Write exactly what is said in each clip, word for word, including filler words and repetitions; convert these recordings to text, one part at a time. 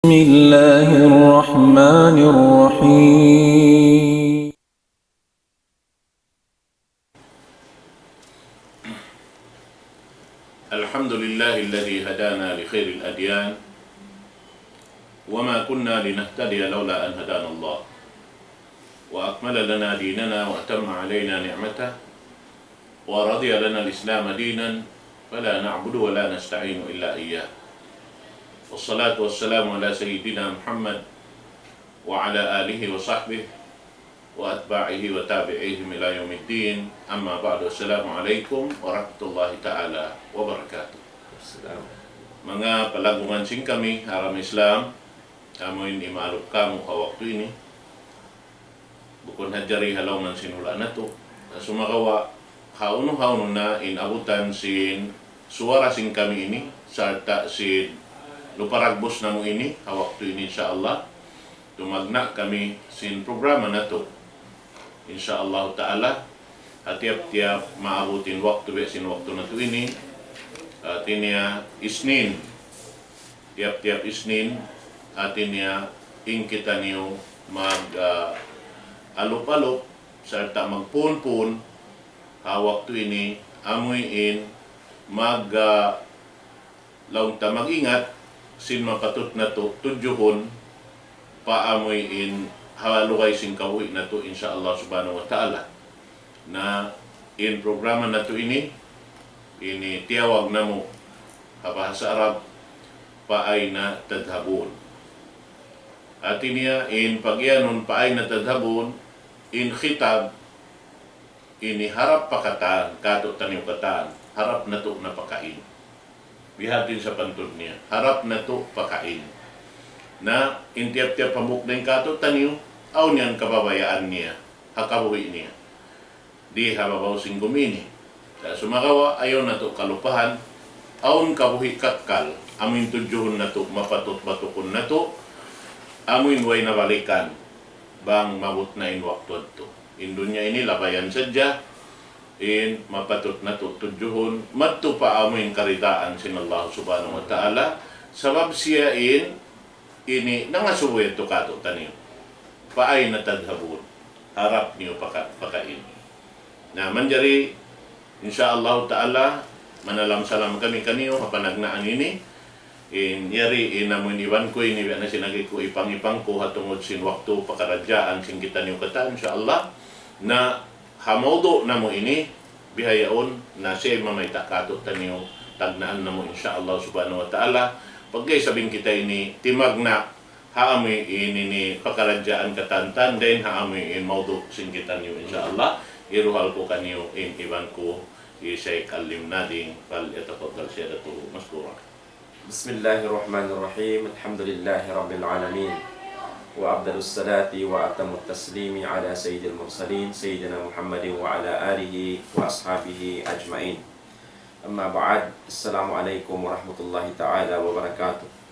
بسم الله الرحمن الرحيم. الحمد لله الذي هدانا لخير الأديان وما كنا لنهتدي لولا أن هدانا الله وأكمل لنا ديننا وأتم علينا نعمته ورضي لنا الإسلام دينا فلا نعبد ولا نستعين إلا إياه. والصلاة والسلام على سيدنا محمد وعلى آله وصحبه وأتباعه وتابعيهم إلى يوم الدين. أما بعد، السلام عليكم ورحمة الله تعالى وبركاته. Manga palanggungan sin kami ha agama Islam, amu in imaalup kamu ha waktu ini. Bukun hadja di ha lawm sin hula' natu'. Sumagawa', hawnu-hawnu na in abutan sin suwara sin kami ini, sarta' sin lupa dagbus namu' ini, ha waktu ini, insya Allah, tumagna' kami sin programa natu'. Insya Allah ta'ala, ha tiyap-tiyap maabut in waktu, biya' sin waktu natu' ini, hati niya Isnin. Tiyap-tiyap Isnin, hati niya in kitaniyu mag, ah, alup-alup, sarta' magpuun-puun, ha waktu ini, amuin mag, ah, laung ta mag-ingat sin mapatut natu' tudjuhun pa amuin ha lugay sin kabuhi' natu', insya Allah subhanahu wa ta'ala. Na in programa natu' ini, ini tiyawag namu' ha bahasa Arab, فأين تذهبون. Hati niya, in pagiyanun فأين تذهبون, in khitab, ini harap pa katan, kātu'niyu katan, harap natu' na pakain. Bihatin sapantun niya, harap natu' pakain. Na, in tiyap-tiyap hambuuk dayn kātu'niyu, awn yan kababayaan niya, ha kabuhi' niya. Di ha babaw sin gumi ini. Sa' sumagawa', ayaw natu' kalupahan, awn kabuhi' kakkal, amuin tudjuhun natu', mapatut batukun natu', amuin way na balikan, bang maabut na in waktu yadtu. In dunya ini labayan sadja, in mapatut natu' tudjuhun, madtu pa amuin karidaan sin Allah subhanahu wa ta'ala, sabab siya in ini nangasubu yadtu kātu'niyu. فأين تذهبون. Harap niyu paka-, pakain. Na, manjari, insya Allah ta'ala, manalam-salam kami kaniyu, ha panagnaan ini. In, yari, in amuin iban ku ini, biya' na sin agi ku ipang-ipang ku, ha tungud sin waktu pakaradjaan sin kitaniyu katan, insya Allah. Na, ha mawdu' namu' ini, bihaun na siya mamayta' kātu'niyu, tagnaan namu', insya Allah subhanahu wa ta'ala. Pagka isab in kita ini, timagna', ha amuin ini pakaradjaan katan, dayn ha amuin mawdu' sin kitaniyu, insya Allah. Hiruhal ku kaniyu in iban ku, hi Sheikh Alim Nading, فليتفضل سيادته مشكورا. بسم الله الرحمن الرحيم. الحمد لله رب العالمين. وأفضل الصلاة وأتم التسليم على سيد المرسلين سيدنا محمد وعلى آله وأصحابه أجمعين. أما بعد، السلام عليكم ورحمة الله تعالى وبركاته.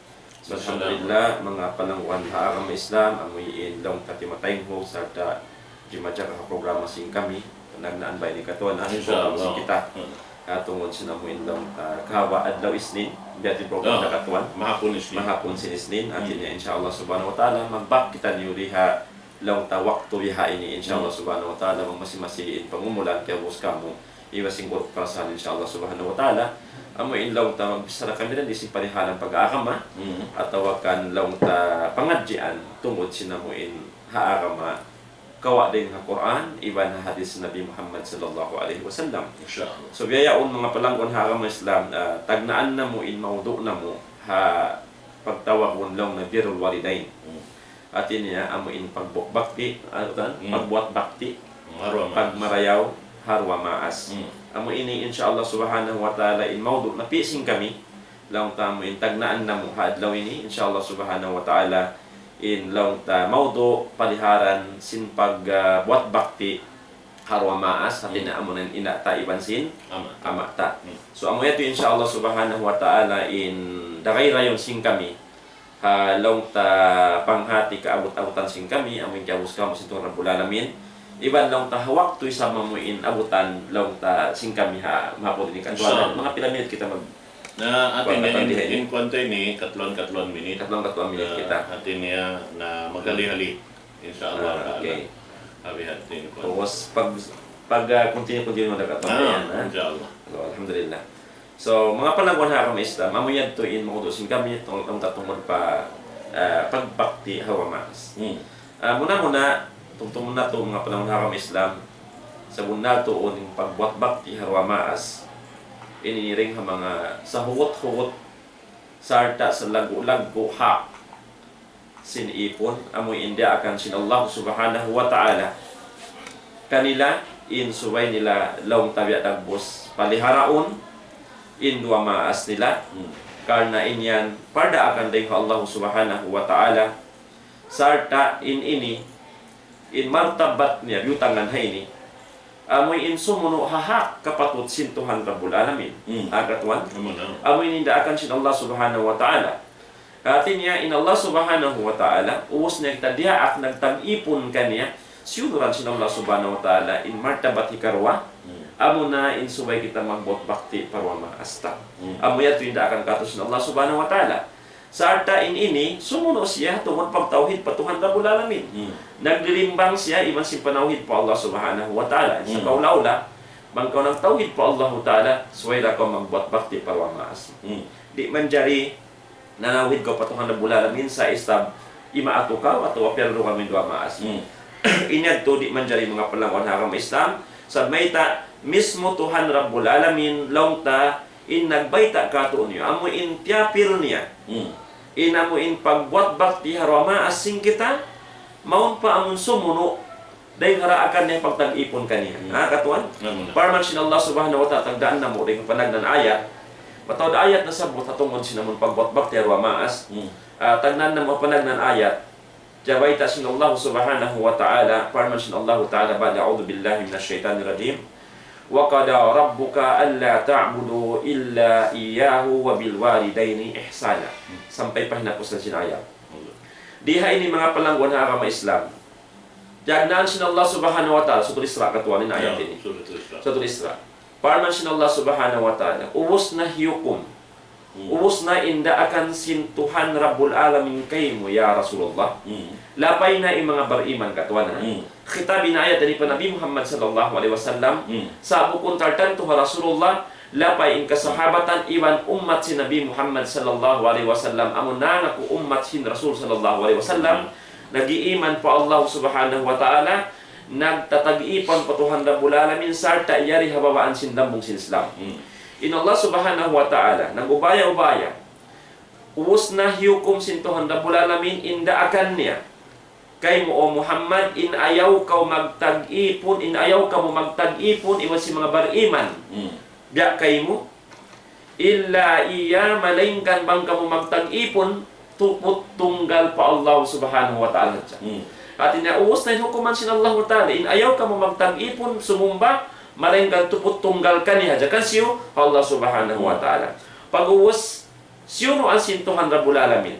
So, alhamdulillah, manga palangguan ha agama Islam, amuin laung ta timataynghug, sarta' dimajaga ha programa sin kami, panagnaan ba ini katuan, ah, insya Allah, sin kita. Hmm. Katungud sin amuin laung ta, kahawa adlaw Isnin, biya' diin program ta katuan. Mahapun Isnin. Mahapun sin Isnin, hati niya, insya Allah subhanahu wa ta'ala, magbak kitaniyu di ha laung ta waktu bihaini, insya Allah subhanahu wa ta'ala, bang masi-masi in pangumulan, kiyabus kamu, iban sin guru' karasahan, insya Allah subhanahu wa ta'ala. Amuin laung ta magbichara kami dayn di sin parihalan pag-agama, atawa kan laung ta pangadjian tungud sin amuin ha agama, kawa' dayn ha Qur'an, iban ha hadith Nabi Muhammad sallallahu alayhi wasallam. Insya Allah. So, biya' yaun manga palangguan ha agama Islam, ah, tagnaan namu' in mawdu' namu' ha pagtawagun laung na birrul walidayn. Hmm. Hati niya, amuin pagbuat bakti, ah, tan? Hmm. Pagbuat bakti, hmm, ha duwa maas. Pagmarayaw ha duwa maas. Hmm. Amu ini, insya Allah subhanahu wa ta'ala, in mawdu' napi' sin kami, laung ta amuin tagnaan namu' ha adlaw ini, insya Allah subhanahu wa ta'ala, in laung ta mawdu' paliharan sin pag, ah, buat bakti ha duwa maas, hati niya amu in ina' ta iban sin ama' ta. Ama' ta. Hmm. So, amu yadtu, insya Allah subhanahu wa ta'ala, in dagay dayn sin kami, ha laung ta panghati kaabut-abutan sin kami, amuin kiyabus kamu sin Tuhan Rabbul Alamin. Iban laung ta ha waktu isab amuin abutan laung ta sin kami ha mahapun ini katuan. Insya Allah. Manga pila minit kita mag- Na, hati niya, in, in kuwan ta ini, katluan-katluan minit. Katluan-katluan minit kita. Hati niya na maghali-hali. Insya Allah ta'ala. Okay. Abi hati in kuwan. Tapos, pag, pag, ah, continue, continue na katluan yan, ha? Insya Allah. So, alhamdulillah. So, manga palangguan ha agama Islam, amu yadtu in mawdu' sin kami, tung-, tungtungud pa, ah, pagbakti ha duwa maas. Hmm. Ah, muna-muna, tungtungud natu', manga palangguan ha agama Islam, sabunnal tuud in pagbuat bakti ha duwa maas, ini niring ha manga sahugut-hugut sarta' salaggu'-laggu' hak sin ipun, amu in diyaakan sin Allah Subhanahu wa Ta'ala kanila, in subay nila laung ta biya' dagbus paliharaun in duwa maas nila. Hmm. Karna' in yan pardaakan dayn ha Allah Subhanahu wa Ta'ala, sarta' in ini, in martabat niya biyutangan ha ini, amu in sumunu' ha hak kapatut sin Tuhan Rabbul Alamin. Hmm. Ha, katuan? Amu na. Amu in diyaakan sin Allah Subhanahu wa Ta'ala. Hati niya, in Allah Subhanahu wa Ta'ala, ubus niya kita diyaak nagtag-ipun kaniya, siyunuran sin Allah Subhanahu wa Ta'ala in martabat hikaruwa, hmm, amu na in subay kita magbuat bakti pa duwa maas ta. Hmm. Amu yadtu in diyaakan kātu' sin Allah Subhanahu wa Ta'ala. Sarta' in ini, sumunu' siya tungud pagtawhid pa Tuhan Rabbul Alamin. Hmm. Naglilimbang siya iban sin panawhid pa Allah Subhanahu wa Ta'ala. Sa, hmm, kaula-ula, bang kaw nagtawhid pa Allahu Ta'ala, subay da kaw magbuat bakti pa duwa maas. Hmm. Di' manjari nanawhid kaw pa Tuhan Rabbul Alamin sa' isab imaatu kaw atawa piyardu kaw in duwa maas. Hmm. In yadtu di' manjari, manga palangguan ha agama Islam. Sa' mayta', mismu Tuhan Rabbul Alamin, laung ta, in nagbayta' kātu'niyu, amu in tiyapil niya. Hmm. In amu in pagbuat bakti ha duwa maas sin kita, mawn pa amun sumunu', dayn ha daakan niya pagtag-ipun kaniya. Hmm. Ha, katuan? Amu na. Parman sin Allah Subhanahu wa Ta'ala, tagdaun namu' dayn ha panagnaan ayat. Mataud ayat nasabbut ha tungud sin amun pagbuat bakti ha duwa maas. Hmm. Ah, tagdaun namu' panagnaan ayat. Jabayta' sin Allah Subhanahu wa Ta'ala, parman sin Allah Ta'ala, ba'da أعوذ بالله من الشيطان الرجيم. وقضى ربك ألا تعبدوا إلا إياه وبالوالدين إحسانا. Hmm. Sampay pa hinapusan sin ayat. Hmm. Di ha ini, manga palangguan ha agama Islam, jagnaan sin Allah Subhanahu wa Ta'ala, Suratul Isra, katuan in ayat ini. Ya, Suratul Isra. Suratul Isra. Parman sin Allah Subhanahu wa Ta'ala, ubus na hiyukum. Hmm. Ubus na in daakan sin Tuhan Rabbul Alamin kaymu, ya Rasulullah. Hmm. Lapay na in manga bariman, katuan, ha? Hmm. Khitab in ayat ini pa Nabi Muhammad sallallahu alayhi wasallam. Hmm. Sa' bukun tartantu ha Rasulullah, lapay in kasahabatan iban ummat sin Nabi Muhammad sallallahu alayhi wasallam, amu nangaku ummat sin Rasul sallallahu alayhi wasallam, hmm, nag-iiman pa Allah Subhanahu wa Ta'ala, nagtatag-ipun pa Tuhan Rabbul Alamin, sarta' yari ha babaan sin lambung sin Islam. Hmm. In Allah Subhanahu wa Ta'ala, nag-ubaya-ubaya, ubus na hiyukum sin Tuhan Rabbul Alamin, in daakan niya kaymu, O Muhammad, in ayaw kaw magtag-ipun, in ayaw kamu magtag-ipun iban sin manga bariman. Hmm. Biya' kaymu, إلا إياه, malaingkan bang kamu magtag-ipun, tuput tunggal pa Allah Subhanahu wa Ta'ala hadja. Hmm. Hati niya, ubus na in hukuman sin Allah Ta'ala. In ayaw kamu magtag-ipun, sumumba, malaingkan tuput tunggal kaniya hadja. Hisiyu? Allah Subhanahu wa, hmm, Ta'ala. Pag-ubus, siyunuan sin Tuhan Rabbul Alamin.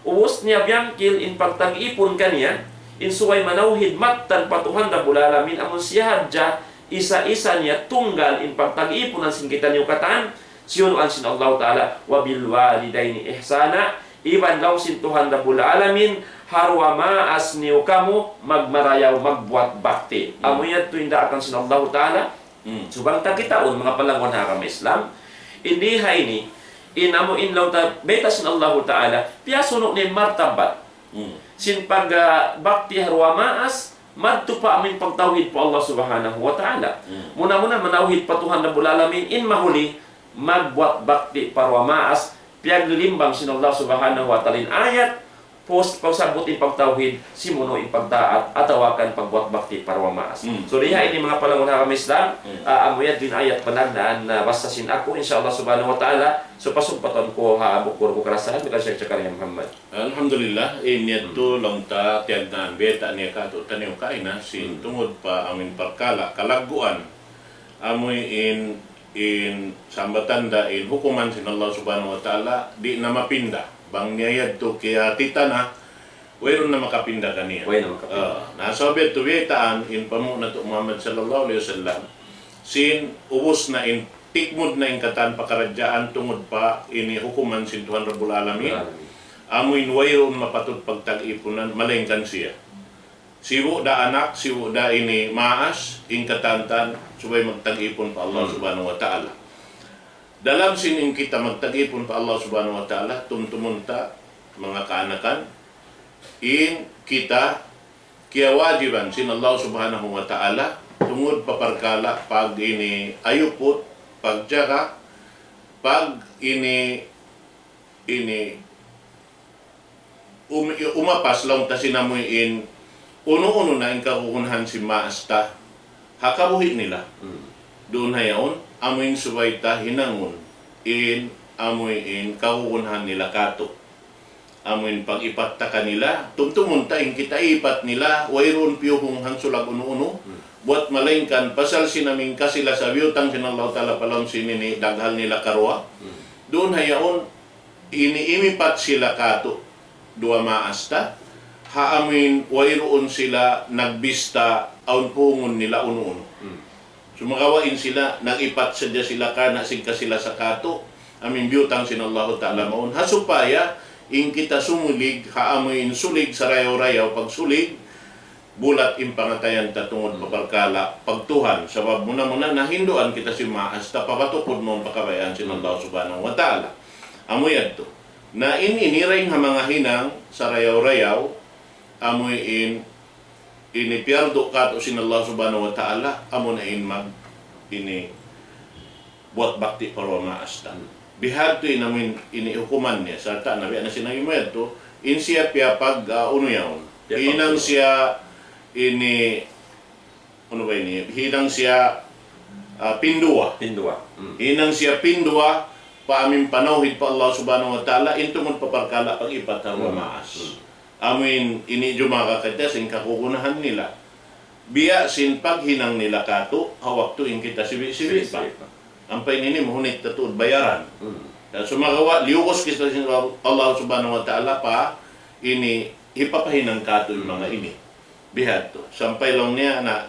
Ubus niya biyangkil in pagtag-ipun kaniya, in subay manawhid mattan pa Tuhan Rabbul Alamin, amun siya hadja, isa-isa niya tunggal in pagtag-ipunan sin kitaniyu katan, siyunuan sin Allah Ta'ala, وبالوالدين إحسانا, iban laung sin Tuhan Rabbul Alamin, ha duwa maas niyu kamu magmarayaw, magbuat bakti. Hmm. Amu yadtu in daakan sin Allah Ta'ala. Hmm. Subay ta kitaun, manga palangguan ha agama Islam. Ini ha ini, in amu in laung ta, bayta' sin Allah Ta'ala, piyasunu' niya in martabat. Hmm. Sin pag, ah, bakti ha duwa maas, madtu pa amu in pagtawhid pa Allah Subhanahu wa Ta'ala. Hmm. Muna-muna manawhid pa Tuhan Rabbul Alamin, in mahuli, magbuat bakti pa duwa maas, piyaglimbang sin Allah Subhanahu wa Ta'ala in ayat, pus, pagsabbut in pagtawhid, simunu' in pagtaat, atawa kan pagbuat bakti pa duwa maas. Hmm. So, di ha ini manga palangguan ha agama Islam, hmm, ah, amu yadtu in ayat panagnaan nabasa sin aku, insya Allah Subhanahu wa Ta'ala, so, pasumpatan ku ha bukun ku karasahan, bilang Sheikh Zakaria Muhammad. Alhamdulillah, in yadtu, hmm, laung ta tiyagnaan, bayta' niya kātu'niyu kaina, sin, hmm, tungud pa amu in parkala', kalagguan, amu in, in sambatan da in hukuman sin Allah Subhanahu wa Ta'ala, di' na mapinda. Bang niya yadtu kiyatitan na, wayruun na makapinda kaniya. Way na makapinda. Ah, na sabab yadtu baytaan in panghu' natu' Muhammad sallallahu alayhi wasallam, sin ubus na in Tikmud na in katan pakaradjaan tungud pa ini hukuman sin Tuhan Rabbul Alamin. Amin. Amuin wayruun mapatut pagtag-ipunan, malaingkan siya. Sibu' da anak, sibu' da ini maas, in katantan, subay magtag-ipun pa Allah, hmm, Subhanahu wa Ta'ala. Dalam sin in kita magtag-ipun pa Allah Subhanahu wa Ta'ala, tumtumun ta, manga kaanakan, in kita kiyawajiban sin Allah Subhanahu wa Ta'ala, tungud pa parkala' pag ini ayuput, pagjaga, pag ini, ini um-, umapas laung ta sin amuin unu-unu na in kagunahan sin maas ta ha kabuhi' nila. Hmm. Duun ha yaun, amuin subay ta hinangun in amuin kagunahan nila katu'. Amuin pag-ipat ta kanila, tumtumun ta in kita ipat nila, wayruun piyuhung hangsulag unu-unu. Hmm. Buwat malaingkan pasal sin amuin kasi-lasa biyutang sin Allahu Ta'ala pa lawm sin ini daghal nila karuwa. Hmm. Duun ha yaun, ini imipat sila katu' duwa maas ta, ha amuin wayruun sila nagbista awn puhungun nila unu-unu. Hmm. Sumagawa' in sila, nag-ipat sadja sila karna' sin kasi-lasa katu', amuin biyutang sin Allahu Ta'ala mawn. Ha supaya, in kita sumulig, ha amuin sulig, sarayaw-rayaw pagsulig, bulat in pangatayan ta tungud pa parkala' pagtuhan. Sabab muna-muna nahinduan kita sin maas ta papatukud mawn pa kabayaan sin Allah Subhanahu wa Ta'ala. Amu yadtu. Na in ini dayn ha manga hinang sarayaw-rayaw, amuin ini piyardu katu' sin Allah Subhanahu wa Ta'ala, amu na in mag ini buwat bakti pa duwa maas ta. Hmm. Bihadtu in amuin ini hukuman niya, sarta' na biya' na sin agi mu yadtu, in siya piyapag, ah, unu yaun. Piyapag-, hinang siya ini, unu ba ini? Hinang siya, ah, pinduwa. Pinduwa. Hmm. Hinang siya pinduwa, pa amuin panawhid pa Allah Subhanahu wa Ta'ala, in tungud pa parkala' pag-ipat ha duwa maas. Hmm. Amuin ini jumaga kita sin kagunahan nila. Biya' sin paghinang nila katu', ha waktu in kita sibi'-sibi' pa. Sibi'-sibi' pa. Ampa in ini mahunit ta tuud bayaran. Hmm. Na sumagawa', liyukus kita sin Allah Subhanahu wa Ta'ala pa ini hipapahinang katu' in manga ini. Bihadtu. Sampay laung niya na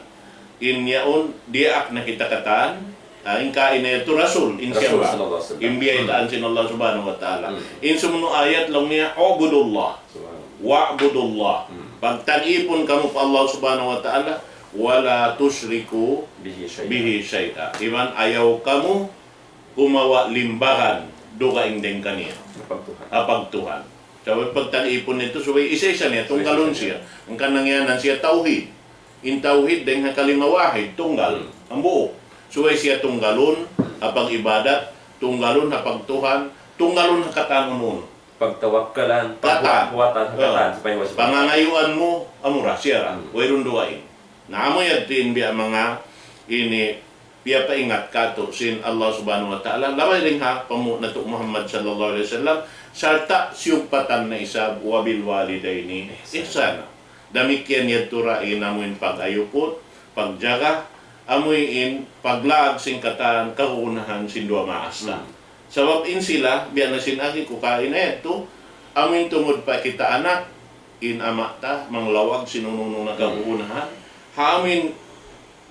in yaun diyaak na kita katan, ah, in kaina yadtu Rasul, in siya Rasul ba? Sallallahu alaihi wasallam. In biyaytaan sin Allah Subhanahu wa Ta'ala. Hmm. In sumunu' ayat laung niya, "U'budullah." Subhanallah. "Wa'budullah." Hmm. Pagtag-ipun kamu pa Allah Subhanahu wa Ta'ala, "Wa la tushriku bihi shay'a." Bihi shay'a. Iban ayaw kamu gumawa' limbagan dugaing dayn kaniya. Ha pagtuhan. Ha pagtuhan. Sabab pagtag-ipun niya yadtu, subay isa-isa niya, tunggalun siya. Isa-isa niya. Hangkan nangyanan siya tawhid. In tawhid dayn ha kalima wahid, tunggal. Hmm. Hambuuk. Subay siya tunggalun, ha pag-ibadat, tunggalun ha pagtuhan, tunggalun ha katan unu-unu. Pagtawakkalan, katan. Pagkuwatan, ha katan, supaya waspada. Pangangayuan mu, amura, siya ra. Hmm. Wayruun dugaing. Na amu yadtu in biya' manga ini piyapaingat katu' sin Allah Subhanahu wa Ta'ala, labi dayn ha panghu' natu' Muhammad sallallahu alayhi wasallam, sarta' siyugpatan na isab, "Wa bil walidayni ihsana." Damikkiyan yadtu ra in amuin pag-ayuput, pagjaga, amuin paglaag sin katan kagunahan sin duwa maas ta. Hmm. Sabab in sila, biya' na sin agi ku kaina yadtu, amuin tungud pa kita anak, in ama' ta, manglawag sin unu-unu na kagunahan. Ha amuin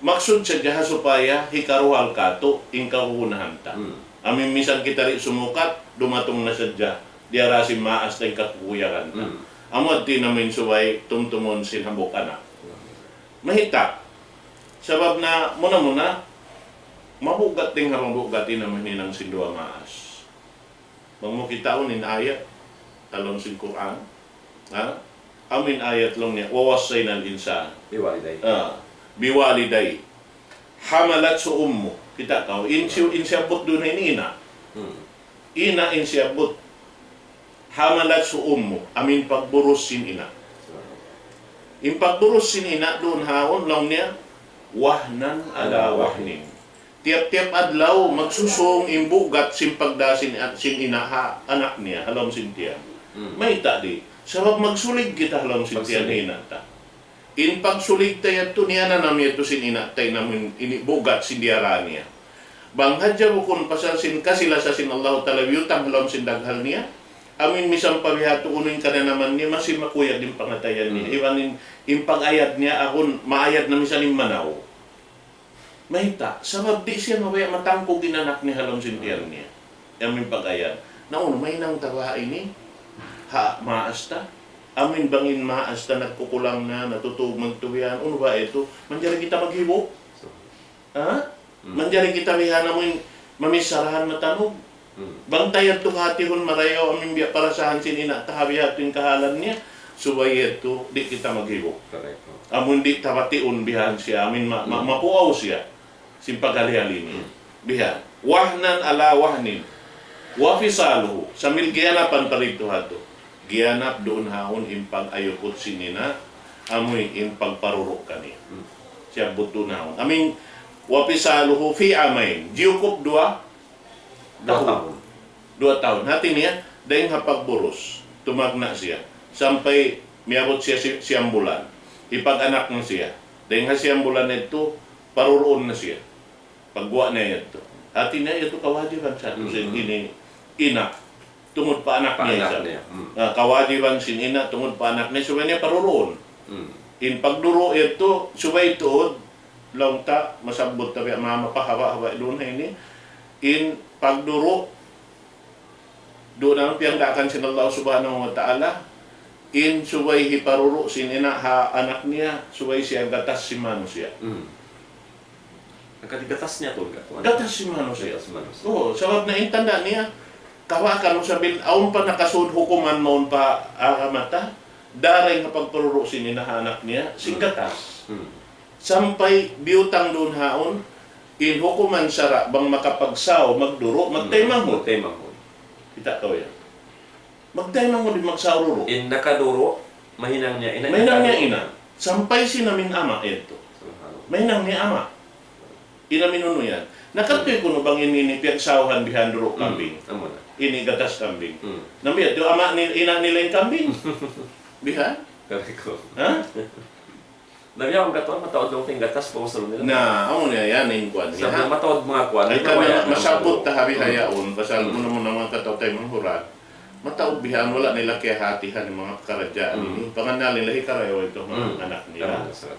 maksud sadja ha supaya hikaruhal katu' in kagunahan ta. Hmm. Amuin misan kita di' sumukat, dumatung na sadja. Diyara sin maas ta in kakuyagan ta. Hmm. Amu yadtu in amuin subay tumtumun sin hambuuk anak. Hmm. Mahita'. Sabab na muna-muna, mabugat dayn ha mabugat in amuin hinang sin duwa maas. Bang mu kitaun in ayat, ha lawm sin Qur'an, ha? Amuin ayat laung niya, "Wa wassayna al-insana." Biwalidayhi. Ah, biwalidayhi. Hamalathu ummuhu. Kita' kaw, in si-, in siyabbut duun ini ina'. Hmm. Ina' in siyabbut. Hamalathu ummuhu. Amuin pagburus sin ina'. In pagburus sin ina' duun ha yaun laung niya, "Wahnan ala wahnin." Tiyap-tiyap adlaw, magsusūng in bugat sin pagdā sin, sin ina' ha anak niya, ha lawm sin tiyan. Hmm. Mayta' di'? Sabab magsulig kita ha lawm sin tiyan ina' ta. Magsulig. In pagsulig ta yadtu, niyananam yadtu sin ina' ta in amuin ini bugat sin diyara niya. Bang hadja bukun pasal sin kasi-lasa sin Allahu Ta'ala biyutang ha lawm sin daghal niya, amuin misan pa bihadtu unu in kananaman niya, masi makuyag in pangatayan niya. Hmm. Iban in, in pag-ayad niya, agun maayad na misan in manaw. Mayta', sabab di' siya mabaya' matangkug in anak niya ha lawm sin tiyan niya. Amu in pag-ayan. Na unu, mahinang ta ba ini? Ha, maas ta? Amu in bang in maas ta nagkukulang na, natutug magtubihan, unu ba itu? Manjari kita maghibu'? Ha? Hmm. Manjari kita bihan amu in maminsarahan matanug? Hmm. Bang ta yadtu kahatihun marayaw amu in biya' parasahan sin ina' ta ha biya' hādtu in kahalan niya, subay yadtu di' kita maghibu'. Correct. Amu in di' ta batiun bihan siya, amu in ma-, ma-, Hmm. mapuaw siya sin paghali-hali niya. Hmm. Bihan. وهنا على وهن وفصاله. Sambil giyanapan pa didtu hādtu. Giyanap duun haun in pag-ayukut sin ina', amu in pagparuru' kaniya. Hmm. Siyabbut duun haun. Amu in, وفصاله في عامين. Jiyukup duwa Duwa tahun. Tahun. Duwa tahun. Hāti niya, dayn ha pagburus, tumagna' siya. Sampay miyabut siya si-, siyam bulan. Hipag-anak na siya. Dayn ha siyam bulan yadtu, paruruun na siya. Pagguwa' na yadtu. Hāti niya, yadtu kawajiban sa, mm-hmm, sin ini, ina'. Tungud pa anak niya. Pa anak niya. Hmm. Ah, kawajiban sin ina', tungud pa anak niya, subay niya paruruun. Hmm. In pagduru' yadtu, subay tuud, laung ta, masabbut ta biya' mama pa haba'-haba' duun ha ini. In pagduru', duun na piyangdaakan sin Allah Subhanahu wa Ta'ala, in subay hiparuru' sin ina' ha anak niya, subay siya gatas sin manusiya'. Hmm. Nagkatigatas niya tuud, katuan. Gatas sin manusiya'. Gatas sin manusiya'. Oo, sabab na in tanda' niya, kawakan mu sabil, awn pa nakasud hukuman mawn pa agama ta, dayn ha pagparuru' sin ina' ha anak niya, sin gatas. Hmm. Sampay biyutang duun haun, in hukuman sara' bang makapagsaw, magduru', hmm, magtaymanghud. Magtaymanghud. Kita' kaw yan. Magtaymanghud in magsaw duru'. In nakaduru', mahinang niya ina'. Mahinang niya ina'. Sampay sin amin ama' yadtu. Subhanallah. Mahinang niya ama'. In amin unu yan. Nakadtu kunu' bang ini, ini piyagsawhan bihan duru' kambing. Hmm, amu na. Ini gatas kambing. Hmm. Nami yadtu ama' ni, ina' nila in kambing. Bihan? Correct. Ha? Na biya' kunu' katuan, mataud laung ta in gatas, pangusal nila. Na, amu na yan, in kuan. Sa' mataud manga kuan, ay, di' kan mabaya' na masabbut ta ha bihaun, pasal, hmm, muna-muna manga kataw-taymanghuran. Mataud bihaun, wala' nila kiyahatihan in manga pakaradjaan ini. Hmm. Pangannal nila, hikarayaw yadtu manga, hmm, anak nila. Tama, sir.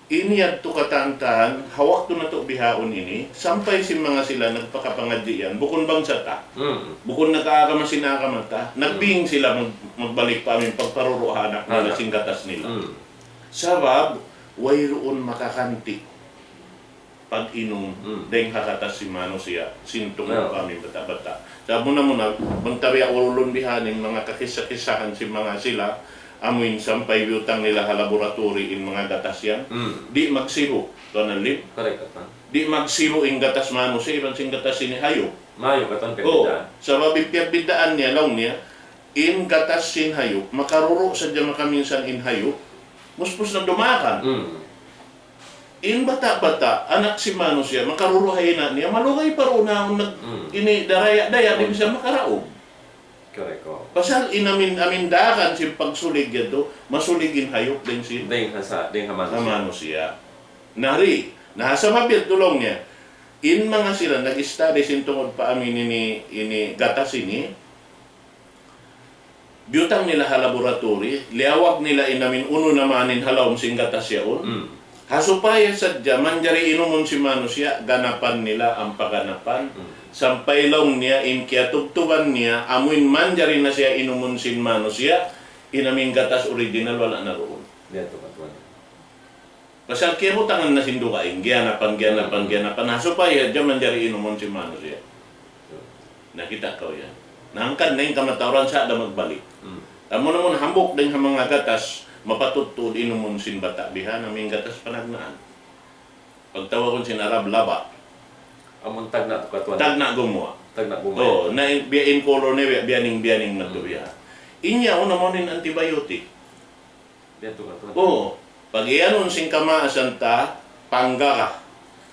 Ini yadtu katantan, ha waktu natu' bihaun ini, sampay sin manga sila nagpakapangadji' yan, bukun bangsa ta. Hmm. Bukun nag-aagama sin agama ta, nagbing sila mag-, magbalik pa amin pagparuru' ha anak nila, anak, sin gatas nila. Hmm. Sabab, wayruun makakanti' pag-inum, hmm, dayn ha gatas sin manusiya', sin tungud, yeah, pa amin bata'-bata'. Sa' muna-muna, bang ta biya' ululun bihan in manga kakissa-kissahan sin manga sila, amuin sampay biyutang nila ha laboratory in manga gatas yan. Hmm. Di' magsibu', Tuan Alim. Correct, Tuan. Di' magsibu' in gatas manusiya' iban sin gatas sin hayup. Mayu' katan. Oh, piyagbiddaan. Sabab in piyagbiddaan niya, laung niya, in gatas sin hayup, makaruru' sadja makaminsan in hayup, muspus na dumaakan. Hmm. In bata'-bata', anak sin manusiya', makaruru' ha ina' niya, malugay pa duun nag-, hmm, ini daraya-daya, di' bisan makaraug. Correct, oh. Pasal in amin, amin daakan sin pagsulig yadtu, masulig in hayup dayn sin, dayn ha sa-, dayn ha manusiya'. Ha manusiya'. Na di', na sabab yadtu laung niya, in manga sila nag-study sin tungud pa amin ini, ini gatas ini, biyutang nila ha laboratory, liyawag nila in amin unu na man in ha lawm sin gatas yaun. Hmm. Ha supaya sadja manjari inumun sin manusiya', ganapan nila ampa ganapan. Hmm. Sampay laung niya in kiyatubtuban niya, amuin manjari na siya inumun sin manusiya', in amin gatas original wala' na duun. Diyan tu, katuan. Pasal kiyabutangan na sin dugaing, giyanapan, giyanapan, hmm, giyanapan. Na, supaya hadja manjari inumun sin manusiya'. Hmm. Nakita' kaw yan. Na hangkan na in kamatauran sa' da magbalik. Hmm. Amu na mun hambuuk dayn ha manga gatas, mapatut tuud inumun sin bata' bihan, amu in gatas panagnaan. Pagtawagun sin Arab, laba. Amun tagna' tu, katuan. Tagna' gumuwa'. Tagna' gumuwa'. Oh, na in, biya' in kolor niya, biya', biyaning-biyaning na tu, hmm, biya'. In yaun amu in antibiotic. Diyan tu, katuan. Oo. Pag-iyanun sin kamaasan ta, panggara.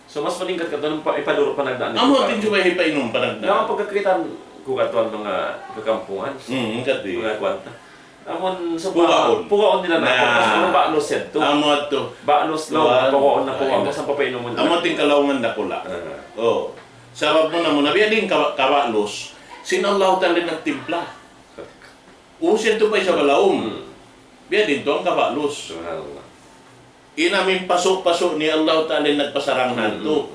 So, mas malingkat, katuan, pa-, ipaduru' panagnaan. Amu in subay hipainum panagnaan. Na, pagkakitaan ku, katuan, manga kakampungan. Hmm, kati. Manga kuwan ta. Amun sa pugaun. Pugaun nila na. Na. Tapos, manga ba'lus yan tu. Amu tu. Ba'lus laung, pugaun na, pugaun. Ay, na. Sa papainumun nila. Amu in kalaungan dakula'. Ah. Oo. Sabab muna-muna, biya' diin ka-, kaba'lus. Sin Allahu Ta'ala nagtimpla. Usin tu pa isab ha lawm. Hmm. Biya' diin tuud in kaba'lus. Subhanallah. In amin pasu'-pasu' niya Allahu Ta'ala in nagpasarang, hmm, natu'.